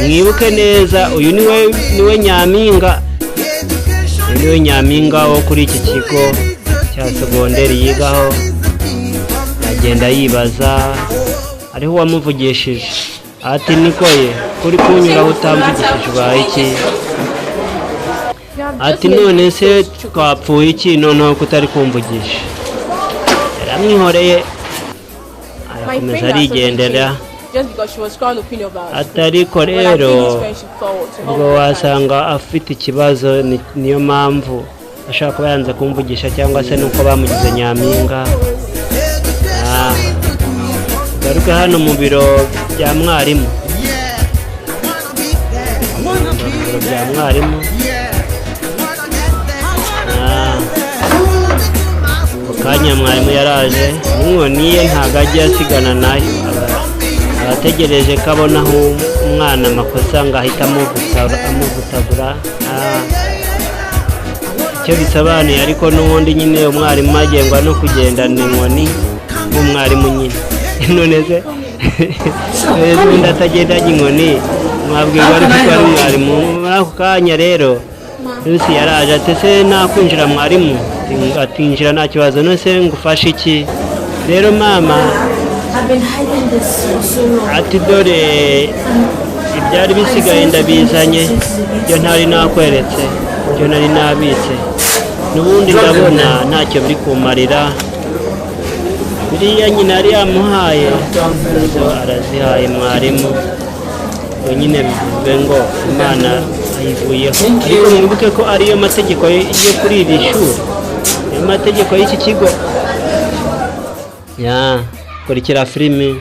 Mwibuke neza, uyu niwe nyampinga, uyu niwe nyampinga wo kuri iki kigo cya segonderi yigaho. Agenda yibaza, hariho uwamuvugishije. Ati niko ye kuri kunyuraho utamvugishije, ubaye iki? Ati none se twapfuye iki noneho kutari kumvugisha? Yaramwihoreye, arakomeza arigendera. Just because she was crowned the queen of our school. Ati ariko But I bring rero this friendship forward to ubwo help her. wasanga afite ikibazo, niyo mpamvu ashobora kuba yanze kumvugisha, cyangwa se nuko bamugize nyampinga. Garuke hano mu biro bya mwarimu, mu biro bya mwarimu. Ako kanya mwarimu yaraje n'inkoni ye, ntabwo ajya asigana nayo. Abategereje ko abona aho umwana amakosa ngo ahita amuvutagura. Icyo bisobanuye ariko n'ubundi nyine umwarimu agengwa no kugendana inkoni nk'umwarimu nyine. None se ubundi atagendanye inkoni mwabwirwa ariko ko ari mwarimu? Muri ako kanya rero Lucy yaraje, ati: "Se nakwinjira, mwarimu?" Ati: "Injira, nta kibazo. None se ngufashe iki rero, mama?" I've been hiding this for so long. Ati: "Dore ibyari bisigaye ndabizanye, ibyo ntari nakweretse, ibyo nari nabitse. N'ubundi ndabona ntacyo biri kumarira." Biriya nyina yari yamuhaye nazo arazihaye mwarimu. Ubwo nyine bivuze ngo Imana ayivuyeho, ariko mwibuke ko ariyo mategeko yo kuri iri shuri, niyo mategeko y'iki kigo. Ya kurikira filimi.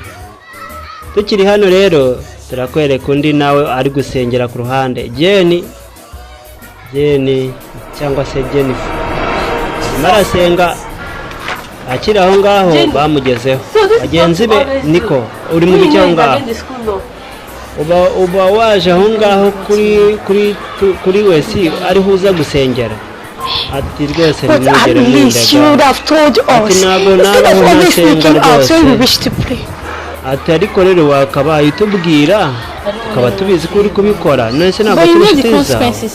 Tukiri hano rero turakwereka undi nawe ari gusengera ku ruhande, Jeni, Jeni cyangwa se Jennifer, arimo arasenga. Akiri aho ngaho bamugezeho bagenzi be. "Niko uri mu biki aho ngaho? Uba waje aho ngaho kuri wese ariho uza gusengera?" Ati: "Rwose But at ntimwigere least you mundega." would have told Ati: us. "Ntabwo Instead nabaho of always ntasenga sneaking out when we rwose." wish to pray. Ati: "Ariko rero wakabaye utubwira, tukaba tubizi ko uri kubikora. None se ntabwo But you turi know the inshuti zawe?" consequences.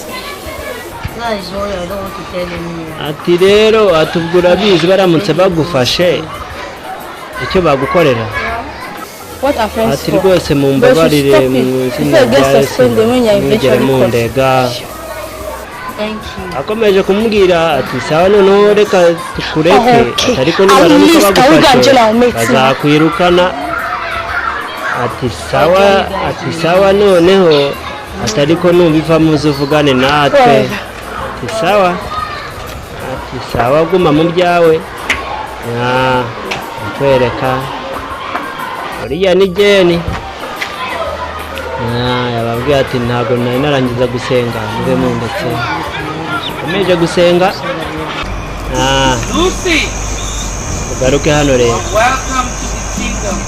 That is why I don't want to tell anyone. Ati rero, ati ubwo urabizi baramutse bagufashe icyo bagukorera. What are friends Ati: for? "Rwose mumbabarire But you stop mu it. izina Before you get rya Yesu, suspended when you are ntimwigere eventually caught. mundega." Thank you. Akomeje kumubwira ati: "Sawa, noneho reka tukureke." Okay. Ati: "Ariko At nibaramuka least can we go and bagufashe join our mates now? bazakwirukana." Ati: "Sawa." Ati: "Sawa noneho." Ati: "Ariko nubivamo uze uvugane natwe." Whatever. Ati: "Sawa." Ati: "Sawa, guma mu byawe." Kwereka uriya ni Jeni. Yababwiye ati: "Ntabwo nari narangiza gusenga, mube mundetse." Komeje gusenga. Lucy, Ugaruke hano rero. welcome to the kingdom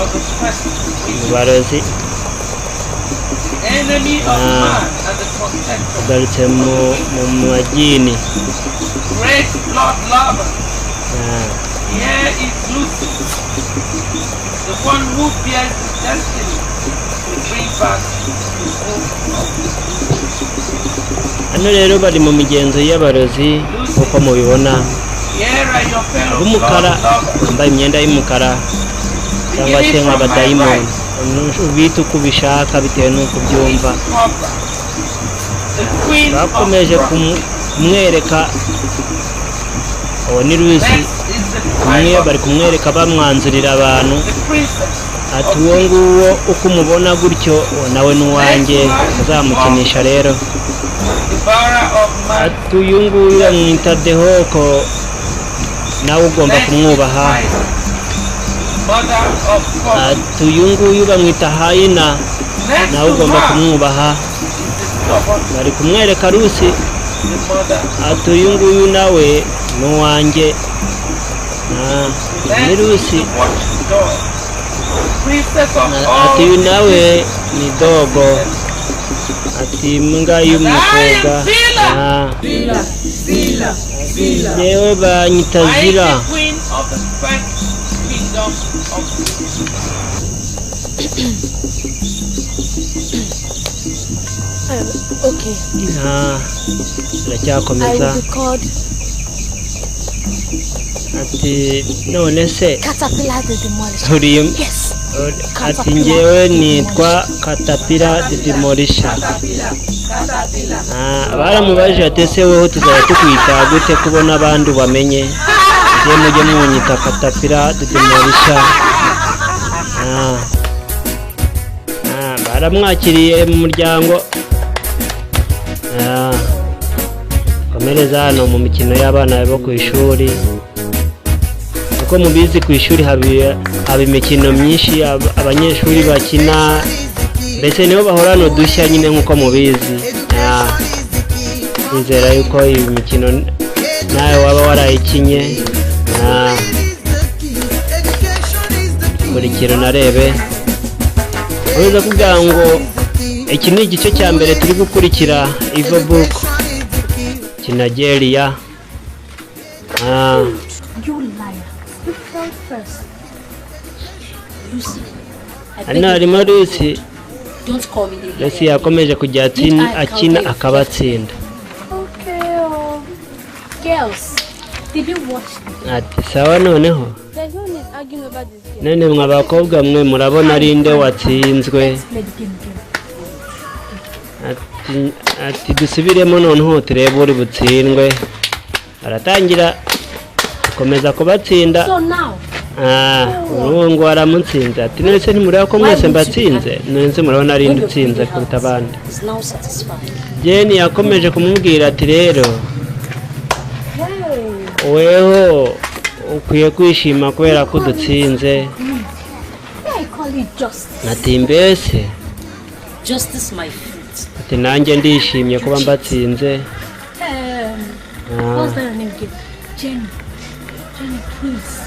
of the first Mu barozi. the enemy of man and the protector. Ugarutse mu majini. Great blood lover. Here is Lucy, the one who bears the destiny to bring back the hope of the Hano rero bari mu migenzo y'abarozi nk'uko mubibona. Here are your fellow Ab'umukara blood lovers. bambaye imyenda y'umukara cyangwa se nk'abadayimoni, ubita uko ubishaka bitewe n'uko ubyumva. Cobra, the queen of Bakomeje rock. kumwereka uwo ni Lucy. Next is the Kumwe bari kumwereka bamwanzurira abantu. the princess. Ati: "Uwo nguwo uko umubona gutyo, uwo nawe ni uwanjye, uzamukinisha rero." The bearer of man. Ati: "Uyu nguyu bamwita Dehoko, nawe ugomba kumwubaha." Mother of God. Ati: "Uyu nguyu bamwita Hayina, Next nawe to ugomba her kumwubaha." is the stubborn, Bari kumwereka Rusi. the mother. Ati: "Uyu nguyu nawe ni uwanjye." Ni Next is Rusi. the watchdog, princess of Ati: all. "Uyu nawe ni Dogo." Ati: "Imbwa y'umukobwa." Zila, Zila, Zila. Yewe banyita Zira. Mighty queen of the first kingdom of Okay. Ah, I iracyakomeza. will be called Ati: "None se Caterpillar the Demolisher." uri?" Yes. Ati: "Ngewe nitwa Caterpillar the Demolisher." Ah, baramubajije ati: "Ese wowe tuzajya tukwita gute kubona abandi ubamenye?" "Njye mujye munyita Caterpillar the Demolisher." Ah. Aramwakiriye mu muryango. Komereza hano mu mikino y'abana bo ku ishuri. Uko mubizi, ku ishuri haba imikino myinshi abanyeshuri bakina, mbese nibo bahorana udushya nyine nk'uko mubizi. Nizera yuko iyi mikino nawe waba warayikinye. Buri kintu narebe uretse kugira ngo iki ni igice cya mbere turi gukurikira Evil Book Kinageria. You liar. You fell first. Lucy, I beg Hano you, harimo Lucy. Don't call me a Lucy yakomeje kujya akina akabatsinda. Okay. Girls, did you watch? Ati sawa noneho. There's no need arguing over this game. None mwa bakobwa mwe, murabona ari nde watsinzwe? Let's play the game again. Ati dusubiremo noneho turebe uri butsindwe. Aratangira akomeza kubatsinda. So now, Ubu ngo aramutsinze. Ati none se ntimureba ko mwese mbatsinze? None se murabona ari nde utsinze kuruta abandi? Is now satisfied. Jeni yakomeje kumubwira ati rero weho ukwiye kwishima kubera ko udutsinze. I call it justice. Ati mbese Justice, my foot. Ati nanjye ndishimye kuba mbatsinze. What's that your name again? Jenny. Jenny, please.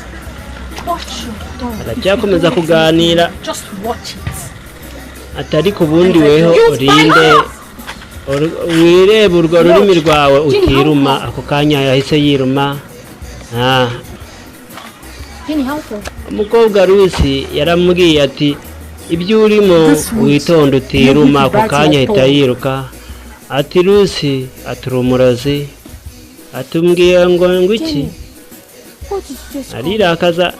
Watch your tongue. Aracyakomeza kuganira. Just watch it. Ati ariko ubundi weho urinde wirebe urwo rurimi rwawe utiruma. Ako kanya yahise yiruma. Jenny, how come? Umukobwa Rusi yaramubwiye ati ibyo urimo witonde utiruma. Ako kanya ahita yiruka. Ati Rusi, ati uri umurozi. Atumbwiye ngo iki? What did you just call me? Arirakaza.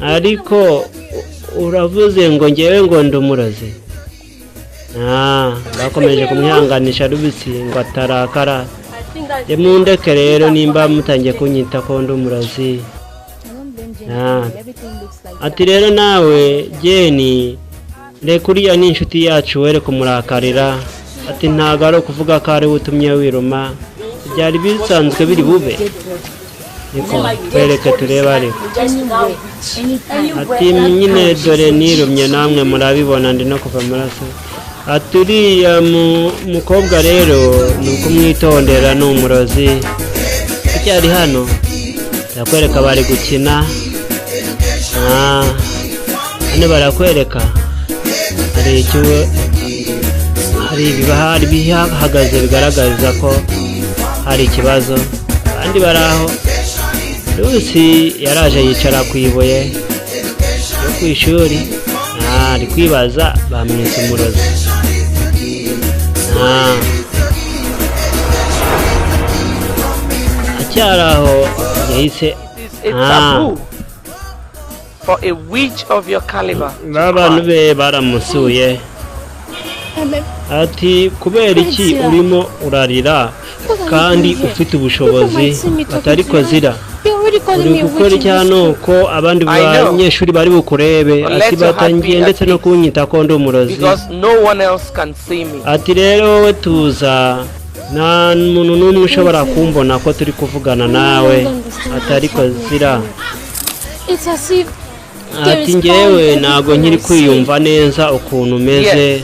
Ariko uravuze ngo ngewe ngo ndi umurozi? Bakomeje kumwihanganisha Rubisi ngo atarakara. I think that's Mundeke rero nimba mutangiye kunyita ko ndi umurozi. I don't blame Jenny. Everything looks like Ati rero nawe Jeni, reka uriya ni inshuti yacu, were kumurakarira. Ati ntabwo ari ukuvuga ko ari we utumye wiruma, byari bisanzwe biri bube. Niko twereke turebe ariko. Anywhere, anytime. Ati nyine dore nirumye, namwe murabibona, ndi no kuva amaraso. Ati uriya mukobwa rero ni ukumwitondera, ni umurozi. Cyari hano barakwereka bari gukina. Hano barakwereka hari icyo, hari ibibahari bihagaze bigaragaza ko hari ikibazo. Abandi bari aho. Lucy yaraje yicara ku ibuye yo ku ishuri. Ari kwibaza bamwise umurozi. Acyari aho yahise It is a taboo for a witch of your caliber. Ba bantu be baramusuye. Ati kubera iki urimo urarira kandi ufite ubushobozi? Atariko zira You're already calling uri me a gukora witch in iki this hano school. ko abandi I know. banyeshuri bari bukurebe? But Ati let your heart batangiye be at ndetse no peace. kunyita ko ndi umurozi. Because no one else can see me. Ati rero wowe tuza, nta muntu n'umwe ushobora kumbona ko turi kuvugana nawe. Ati ariko zira It's as if there ati is ngewe power in ntabwo everything nkiri I say. kwiyumva neza ukuntu umeze. Yes.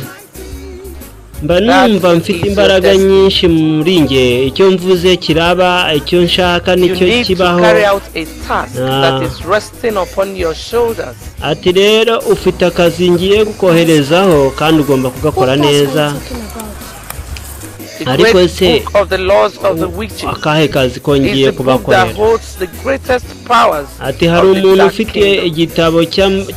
Mba That numva mfite is your imbaraga destiny. nyinshi muri nge, icyo mvuze kiraba, icyo nshaka You nicyo need to kibaho. carry out a task that is resting upon your shoulders. Ati rero ufite akazi ngiye kukoherezaho kandi ugomba kugakora What task are you neza. talking about? The Ariko great se book of the laws of the witches akahe kazi ko is ngiye the book that kubakorera? holds the greatest powers Ati hari of the umuntu dark ufite kingdom. igitabo It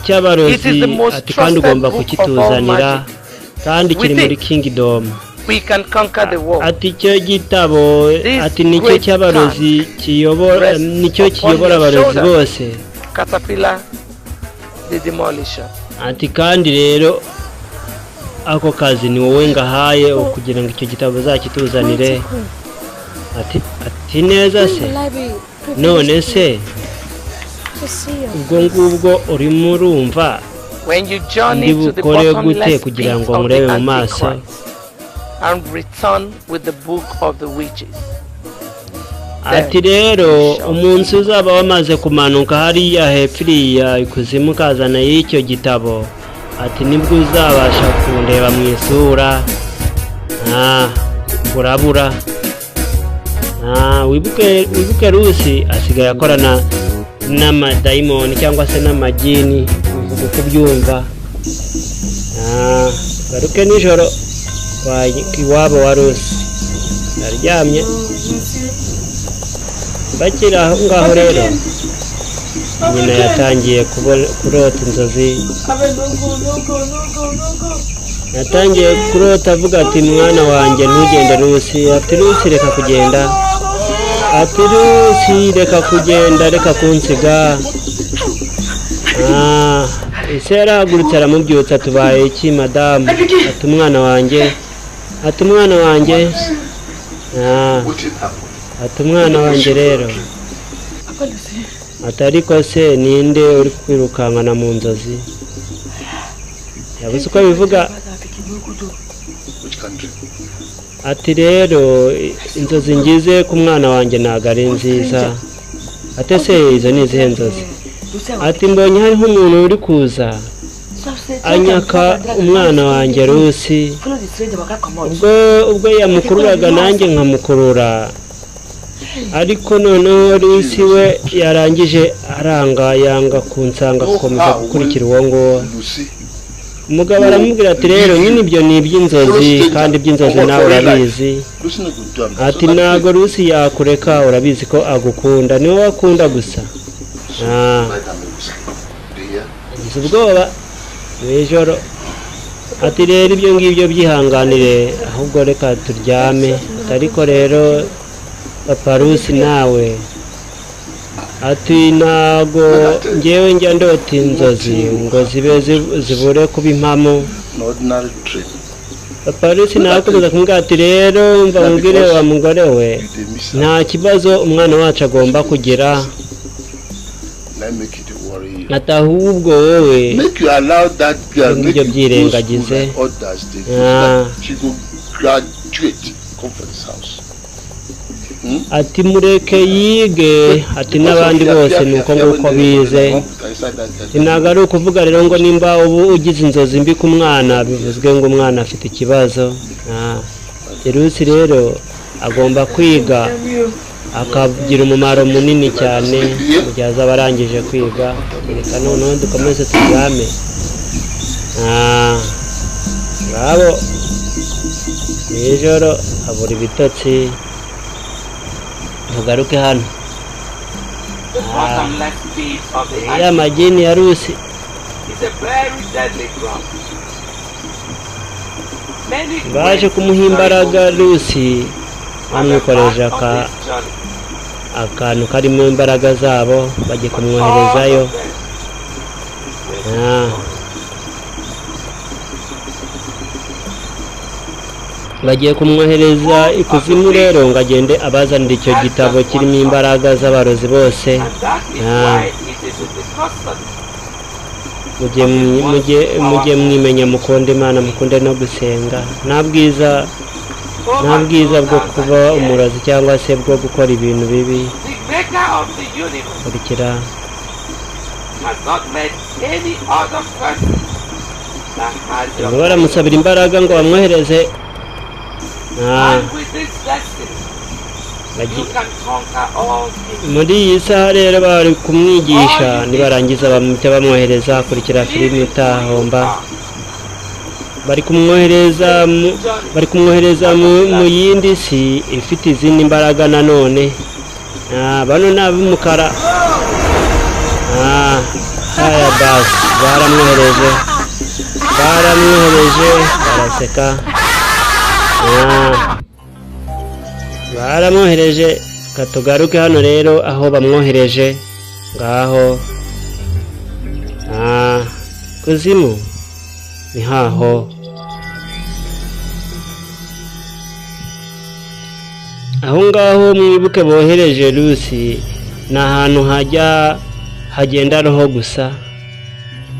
cy'abarozi. is the most Ati kandi trusted ugomba book of all kukituzanira magic. kandi kiri With muri it, kingdom. we can conquer the world. Ati icyo gitabo This ati nicyo great cy'abarozi kiyobora, rests nicyo upon kiyobora your abarozi shoulders. bose. Caterpillar, the demolisher. Ati kandi rero ako kazi ni wowe ngahaye kugira ngo icyo gitabo uzakituzanire. Mighty Queen, Ati neza in the se library none privileged se to see your ubwo ngubwo urimo urumva When you Ndi journey to the bukore gute bottomless kugira pit ngo of nkurebe the mu maso? Antichrist and return with the book of the witches. Ati rero umunsi uzaba wamaze kumanuka hariya hepfo iriya ikuzimu ukazana y'icyo gitabo, ati nibwo uzabasha kundeba mu isura. Ah, urabura. Ah, wibuke wibuke, Rusi asigaye akorana n'amadayimoni cyangwa se n'amagini, uvuga uko ubyumva. Ah, garuke nijoro iwabo wa Rusi aryamye. Bakiri aho ngaho rero, nyina yatangiye kurota inzozi. Yatangiye kurota avuga ati: "Mwana wanjye, ntugende Rusi." Ati: "Rusi, reka kugenda." Ati: "Rusi, reka kugenda, reka kunsiga." Ah, ese yarahagurutse aramubyutsa: "Tubaye iki, madamu?" Ati: "Umwana wanjye." Ati: "Umwana wanjye." Ah, ati: "Umwana wanjye rero." Ati: "Ariko se ninde uri kwirukankana mu nzozi?" Yabuze uko abivuga. Which country? Ati: "Rero inzozi ngize ku mwana wanjye ntabwo ari nziza." Ati: "Ese izo ni izihe nzozi?" Ati: "Mbonye hariho umuntu uri kuza anyaka umwana wanjye Rusi. Follow the stranger waka comot. Ubwo yamukururaga nanjye nkamukurura, ariko noneho Rusi we yarangije aranga, yanga kunsanga, gukomeza gukurikira uwo nguwo." Lucy. Umugabo aramubwira ati: "Rero nyine ibyo ni iby'inzozi, kandi iby'inzozi nawe urabizi." Lucy no go do am. Ati: "Ntabwo Rusi yakureka, urabizi ko agukunda, ni wowe akunda gusa." Ah, Like am Lucy. Do you hear? agize ubwoba mu ijoro. Ati: "Rero ibyo ngibyo byihanganire, ahubwo reka turyame." Ati: "Ariko rero papa Rusi nawe," ati, "ntago ngewe njya ndota inzozi ngo zibe zibure kuba impamo." An ordinary dream. Papa Rusi nawe akomeza kumubwira ati: "Rero mva mubwire wa mugore we, nta kibazo umwana wacu agomba kugira." Let make it worry you. Ati: "Ahubwo wowe Make you allow that girl, make ibyo you go school byirengagize." like others they do. Ah. That she go graduate, come for this house. Ati: "Mureke yige." Ati: "N'abandi bose ni uko nguko bize." Ati: "Ntabwo ari ukuvuga rero ngo nimba ubu ugize inzozi mbi ku mwana bivuzwe ngo umwana afite ikibazo." Ah, Rusi rero agomba kwiga akagira umumaro munini cyane mu gihe azaba arangije kwiga. Reka noneho dukomeze turyame. Ah, ngabo nijoro abura ibitotsi. Tugaruke hano. The bottomless pit of the Ya magini ya Rusi is a very deadly ground. Many baje kumuha imbaraga. Rusi bamwikoreje akantu karimo imbaraga zabo, bagiye kumwoherezayo. Ah. Bagiye kumwohereza ikuzimu rero ngo agende abazanira icyo gitabo kirimo imbaraga z'abarozi bose. And that is Ah. why it is in the custody Mujye mwimenya, mukunde Imana, mukunde no gusenga. Nta bwiza bwo kuba umurozi cyangwa se bwo gukora ibintu bibi. The maker of the universe Kurikira. has not met any other person that has your Barimo baramusabira imbaraga ngo bamwohereze. Ah, And with this destiny, you can conquer all things. Muri iyi saha rero bari kumwigisha, nibarangiza bamuhita bamwohereza. Kurikira filime utahomba. Bari kumwohereza mu yindi si ifite izindi mbaraga nanone. Ah, bano ni ab'umukara. Ah, haya basi, baramwohereje, baramwohereje, baraseka. Ah, baramwohereje. Katugaruke hano rero aho bamwohereje ngaho. Ah, kuzimu ni haho aho ngaho. Mwibuke bohereje Rusi ni ahantu hajya hagenda roho gusa.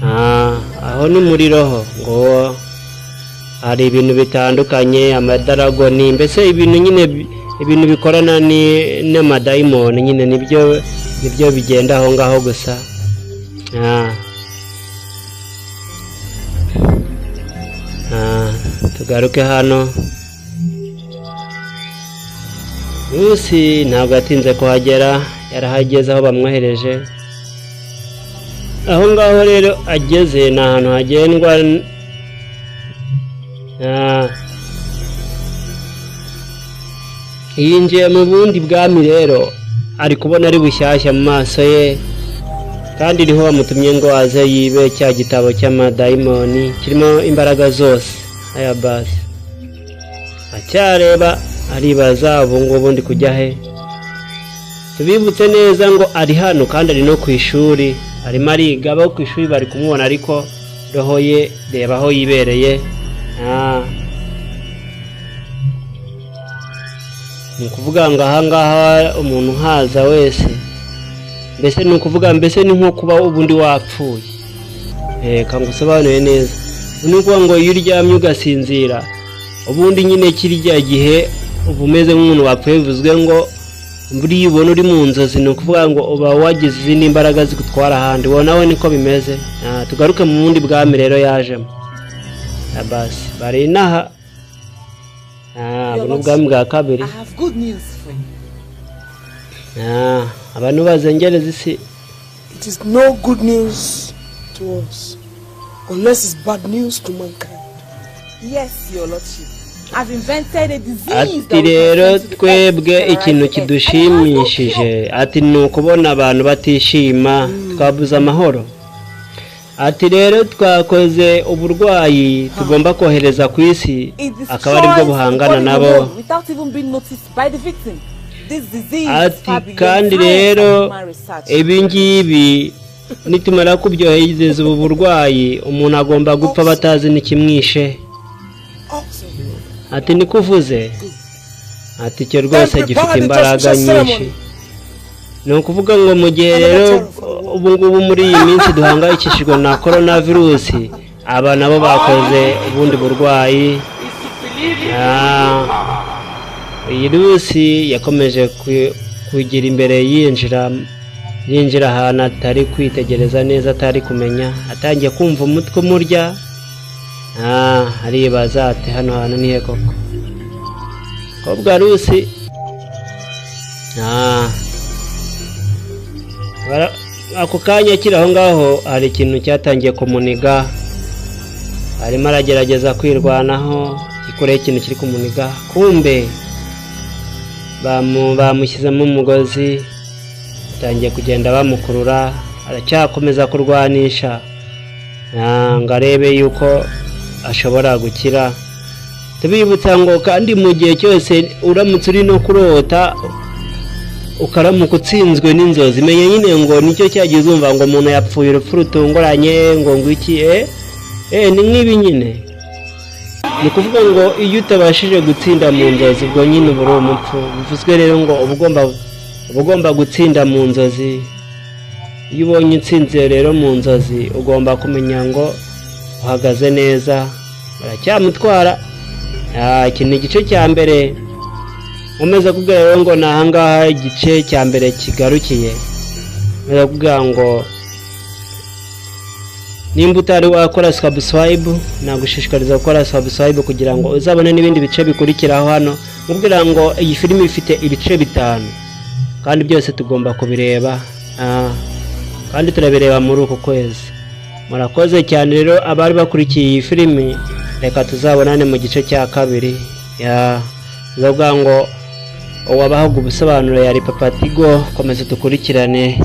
Ah, aho Aho ni muri roho ngo hari ibintu bitandukanye, amadaragoni, mbese ibintu nyine, ibintu bikorana n'amadayimoni nyine, nibyo bigenda aho ngaho gusa. Tugaruke hano. Rusi ntabwo yatinze kuhagera, yarahageze aho bamwohereje. Aho ngaho rero ageze ni ahantu hagendwa. Yinjiye mu bundi bwami rero, ari kubona ari bushyashya mu maso ye, kandi riho bamutumye ngo aze yibe cya gitabo cy'amadayimoni kirimo imbaraga zose. Aya basi acyareba aribaza, ubu ngubu ndi kujya he? Tubibutse neza ngo ari hano kandi ari no ku ishuri, arimo ariga, abo ku ishuri bari kumubona, ariko roho ye reba aho yibereye. Ni ukuvuga ngo aha ngaha umuntu uhaza wese, mbese ni ukuvuga, mbese ni nko kuba ubundi wapfuye. Reka ngusobanure neza. Ni ukuvuga ngo iyo uryamye ugasinzira, ubundi nyine kirya gihe uba umeze nk'umuntu wapfuye, bivuzwe ngo buriya ubona uri mu nzozi, ni ukuvuga ngo uba wagize izindi mbaraga zigutwara ahandi. Wowe nawe niko bimeze. Tugaruke mu bundi bwami rero yajemo. Basi bari inaha. Buno bwami bwa kabiri. Abantu bazengereza isi. It is no good news to us unless it's bad news to mankind. Yes, your lordship. I've invented a disease. Ati rero twebwe ikintu kidushimishije, ati ni ukubona abantu batishima, twabuze amahoro. Ati rero twakoze uburwayi tugomba kohereza ku isi, akaba aribwo buhangana nabo. Ati kandi rero ibi ngibi nitumara kubyohereza ubu burwayi, umuntu agomba gupfa batazi n'ikimwishe. Ati nikuvuze. Ati cyo rwose gifite imbaraga nyinshi. Ni ukuvuga ngo mu gihe rero ubu ngubu muri iyi minsi duhangayikishijwe na coronavirus, aba nabo bakoze ubundi burwayi. Iyi virusi yakomeje kugira imbere, yinjira ahantu atari kwitegereza neza, atari kumenya, atangiye kumva umutwe umurya. Aribaza ati hano hantu ni he koko? Kobwa Rusi ako kanya akiri aho ngaho hari ikintu cyatangiye kumuniga, arimo aragerageza kwirwanaho, gikoreho ikintu kiri kumuniga, kumbe bamushyizemo umugozi, batangiye kugenda bamukurura, aracyakomeza kurwanisha ngo arebe yuko ashobora gukira. Tubibutsa ngo kandi mu gihe cyose uramutse uri no kurota ukaramuka utsinzwe n'inzozi, menye nyine ngo nicyo cyagize umva ngo umuntu yapfuye urupfu rutunguranye, ngo ngwiki ni nk'ibi nyine. Ni kuvuga ngo iyo utabashije gutsinda mu nzozi ubwo nyine uba uri umupfu. Bivuzwe rero ngo uba ugomba gutsinda mu nzozi. Iyo ubonye utsinze rero mu nzozi ugomba kumenya ngo uhagaze neza. Baracyamutwara. Iki ni igice cya mbere. Nkomeza kubwira rero ngo ni ahangaha igice cya mbere kigarukiye. Nkomeza kubwira ngo nimba utari wakora subscribe, nagushishikariza gukora subscribe kugira ngo uzabone n'ibindi bice bikurikiraho hano. Mubwira ngo iyi filimi ifite ibice 5 kandi byose tugomba kubireba, kandi turabireba muri uku kwezi. Murakoze cyane rero abari bakurikiye iyi filimi, reka tuzabonane mu gice cya kabiri. Ndavuga ngo uwabahaga ubusobanuro yari Papa Tigo, komeza dukurikirane.